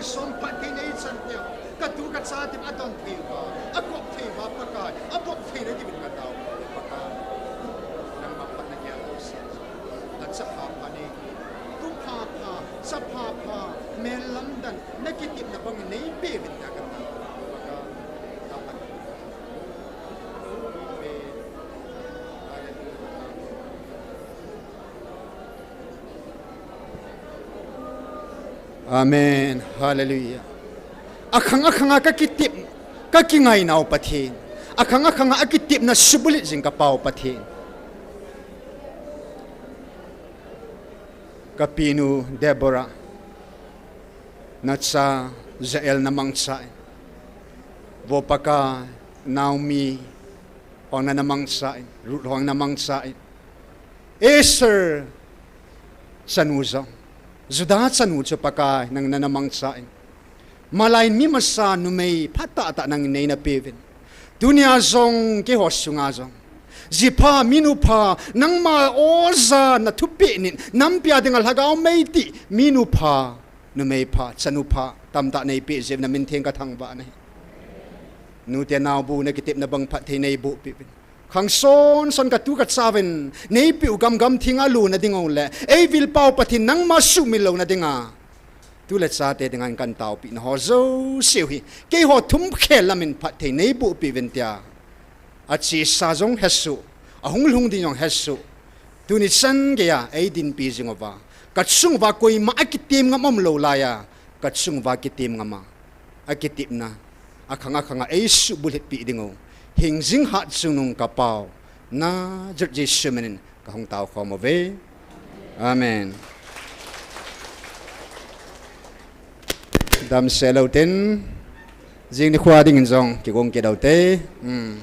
Som Pathen ei chan teu, ka tu ka cha tin a don thei uva, a kop thei uva Pakai, a bop thei na dingin ka tao Pakai. Nangma pat na kia lo se. Na cha pha pha nei, tu pha pha, cha pha pha, mel lam dan, na kitepna bang nei pe vin ta ka tao Pakai. Ka pat. Hallelujah. Amen. Hallelujah. Akhang akhanga ka kitep, ka kingainau Pathen. Akhang akhanga a kitepna subulhit jing ka pau Pathen. Ka pinu Deborah, na cha Jael na mangcha in. Vo Pakai, Naomi, hong na na mangcha in, Ruth hong na mangcha in. Esther chanu jong, Judah chanu chu Pakai nang na na mangcha in. Malai mi masa numei phatah tah nang nei na pe vin. Tunia jong keiho sunga jong, jipha, minu pha, nangma oja na thupeh nin, nampi a dinga lhagao mei ti, minu pha, numei pha, chanu pha, tamtah nei pe jeh in na min theng ka thangvah nahi. Nute naobu na kitepna bang phatthei nei boh pe vin. Khang son son ka tu ka cha vin, nei pe u gam gam thinga lu na ding ule, ei vil pau Pathen nangma sumil lo na dinga. Tu le chate dinga in kan taopi na ho jouse u hi, keiho thum khel lam in phatthei nei boh pe vin tia. A chesa jong hesoh, a hunglhung ding jong hesoh. Tuni chan geiya ei dinpi jing uva, ka chung uva koima a kitem ngam um lou laiya, ka chung uva kitem ngam a, a kitepna, akhang akhanga ei subulhit pi ding u, hing jing hat chungnung ka pau, Nazareth Jesu min in ka hung tao khom uve. Amen. Damsel u tin, jing nikho dingin jong kigong kit u te. Hmm.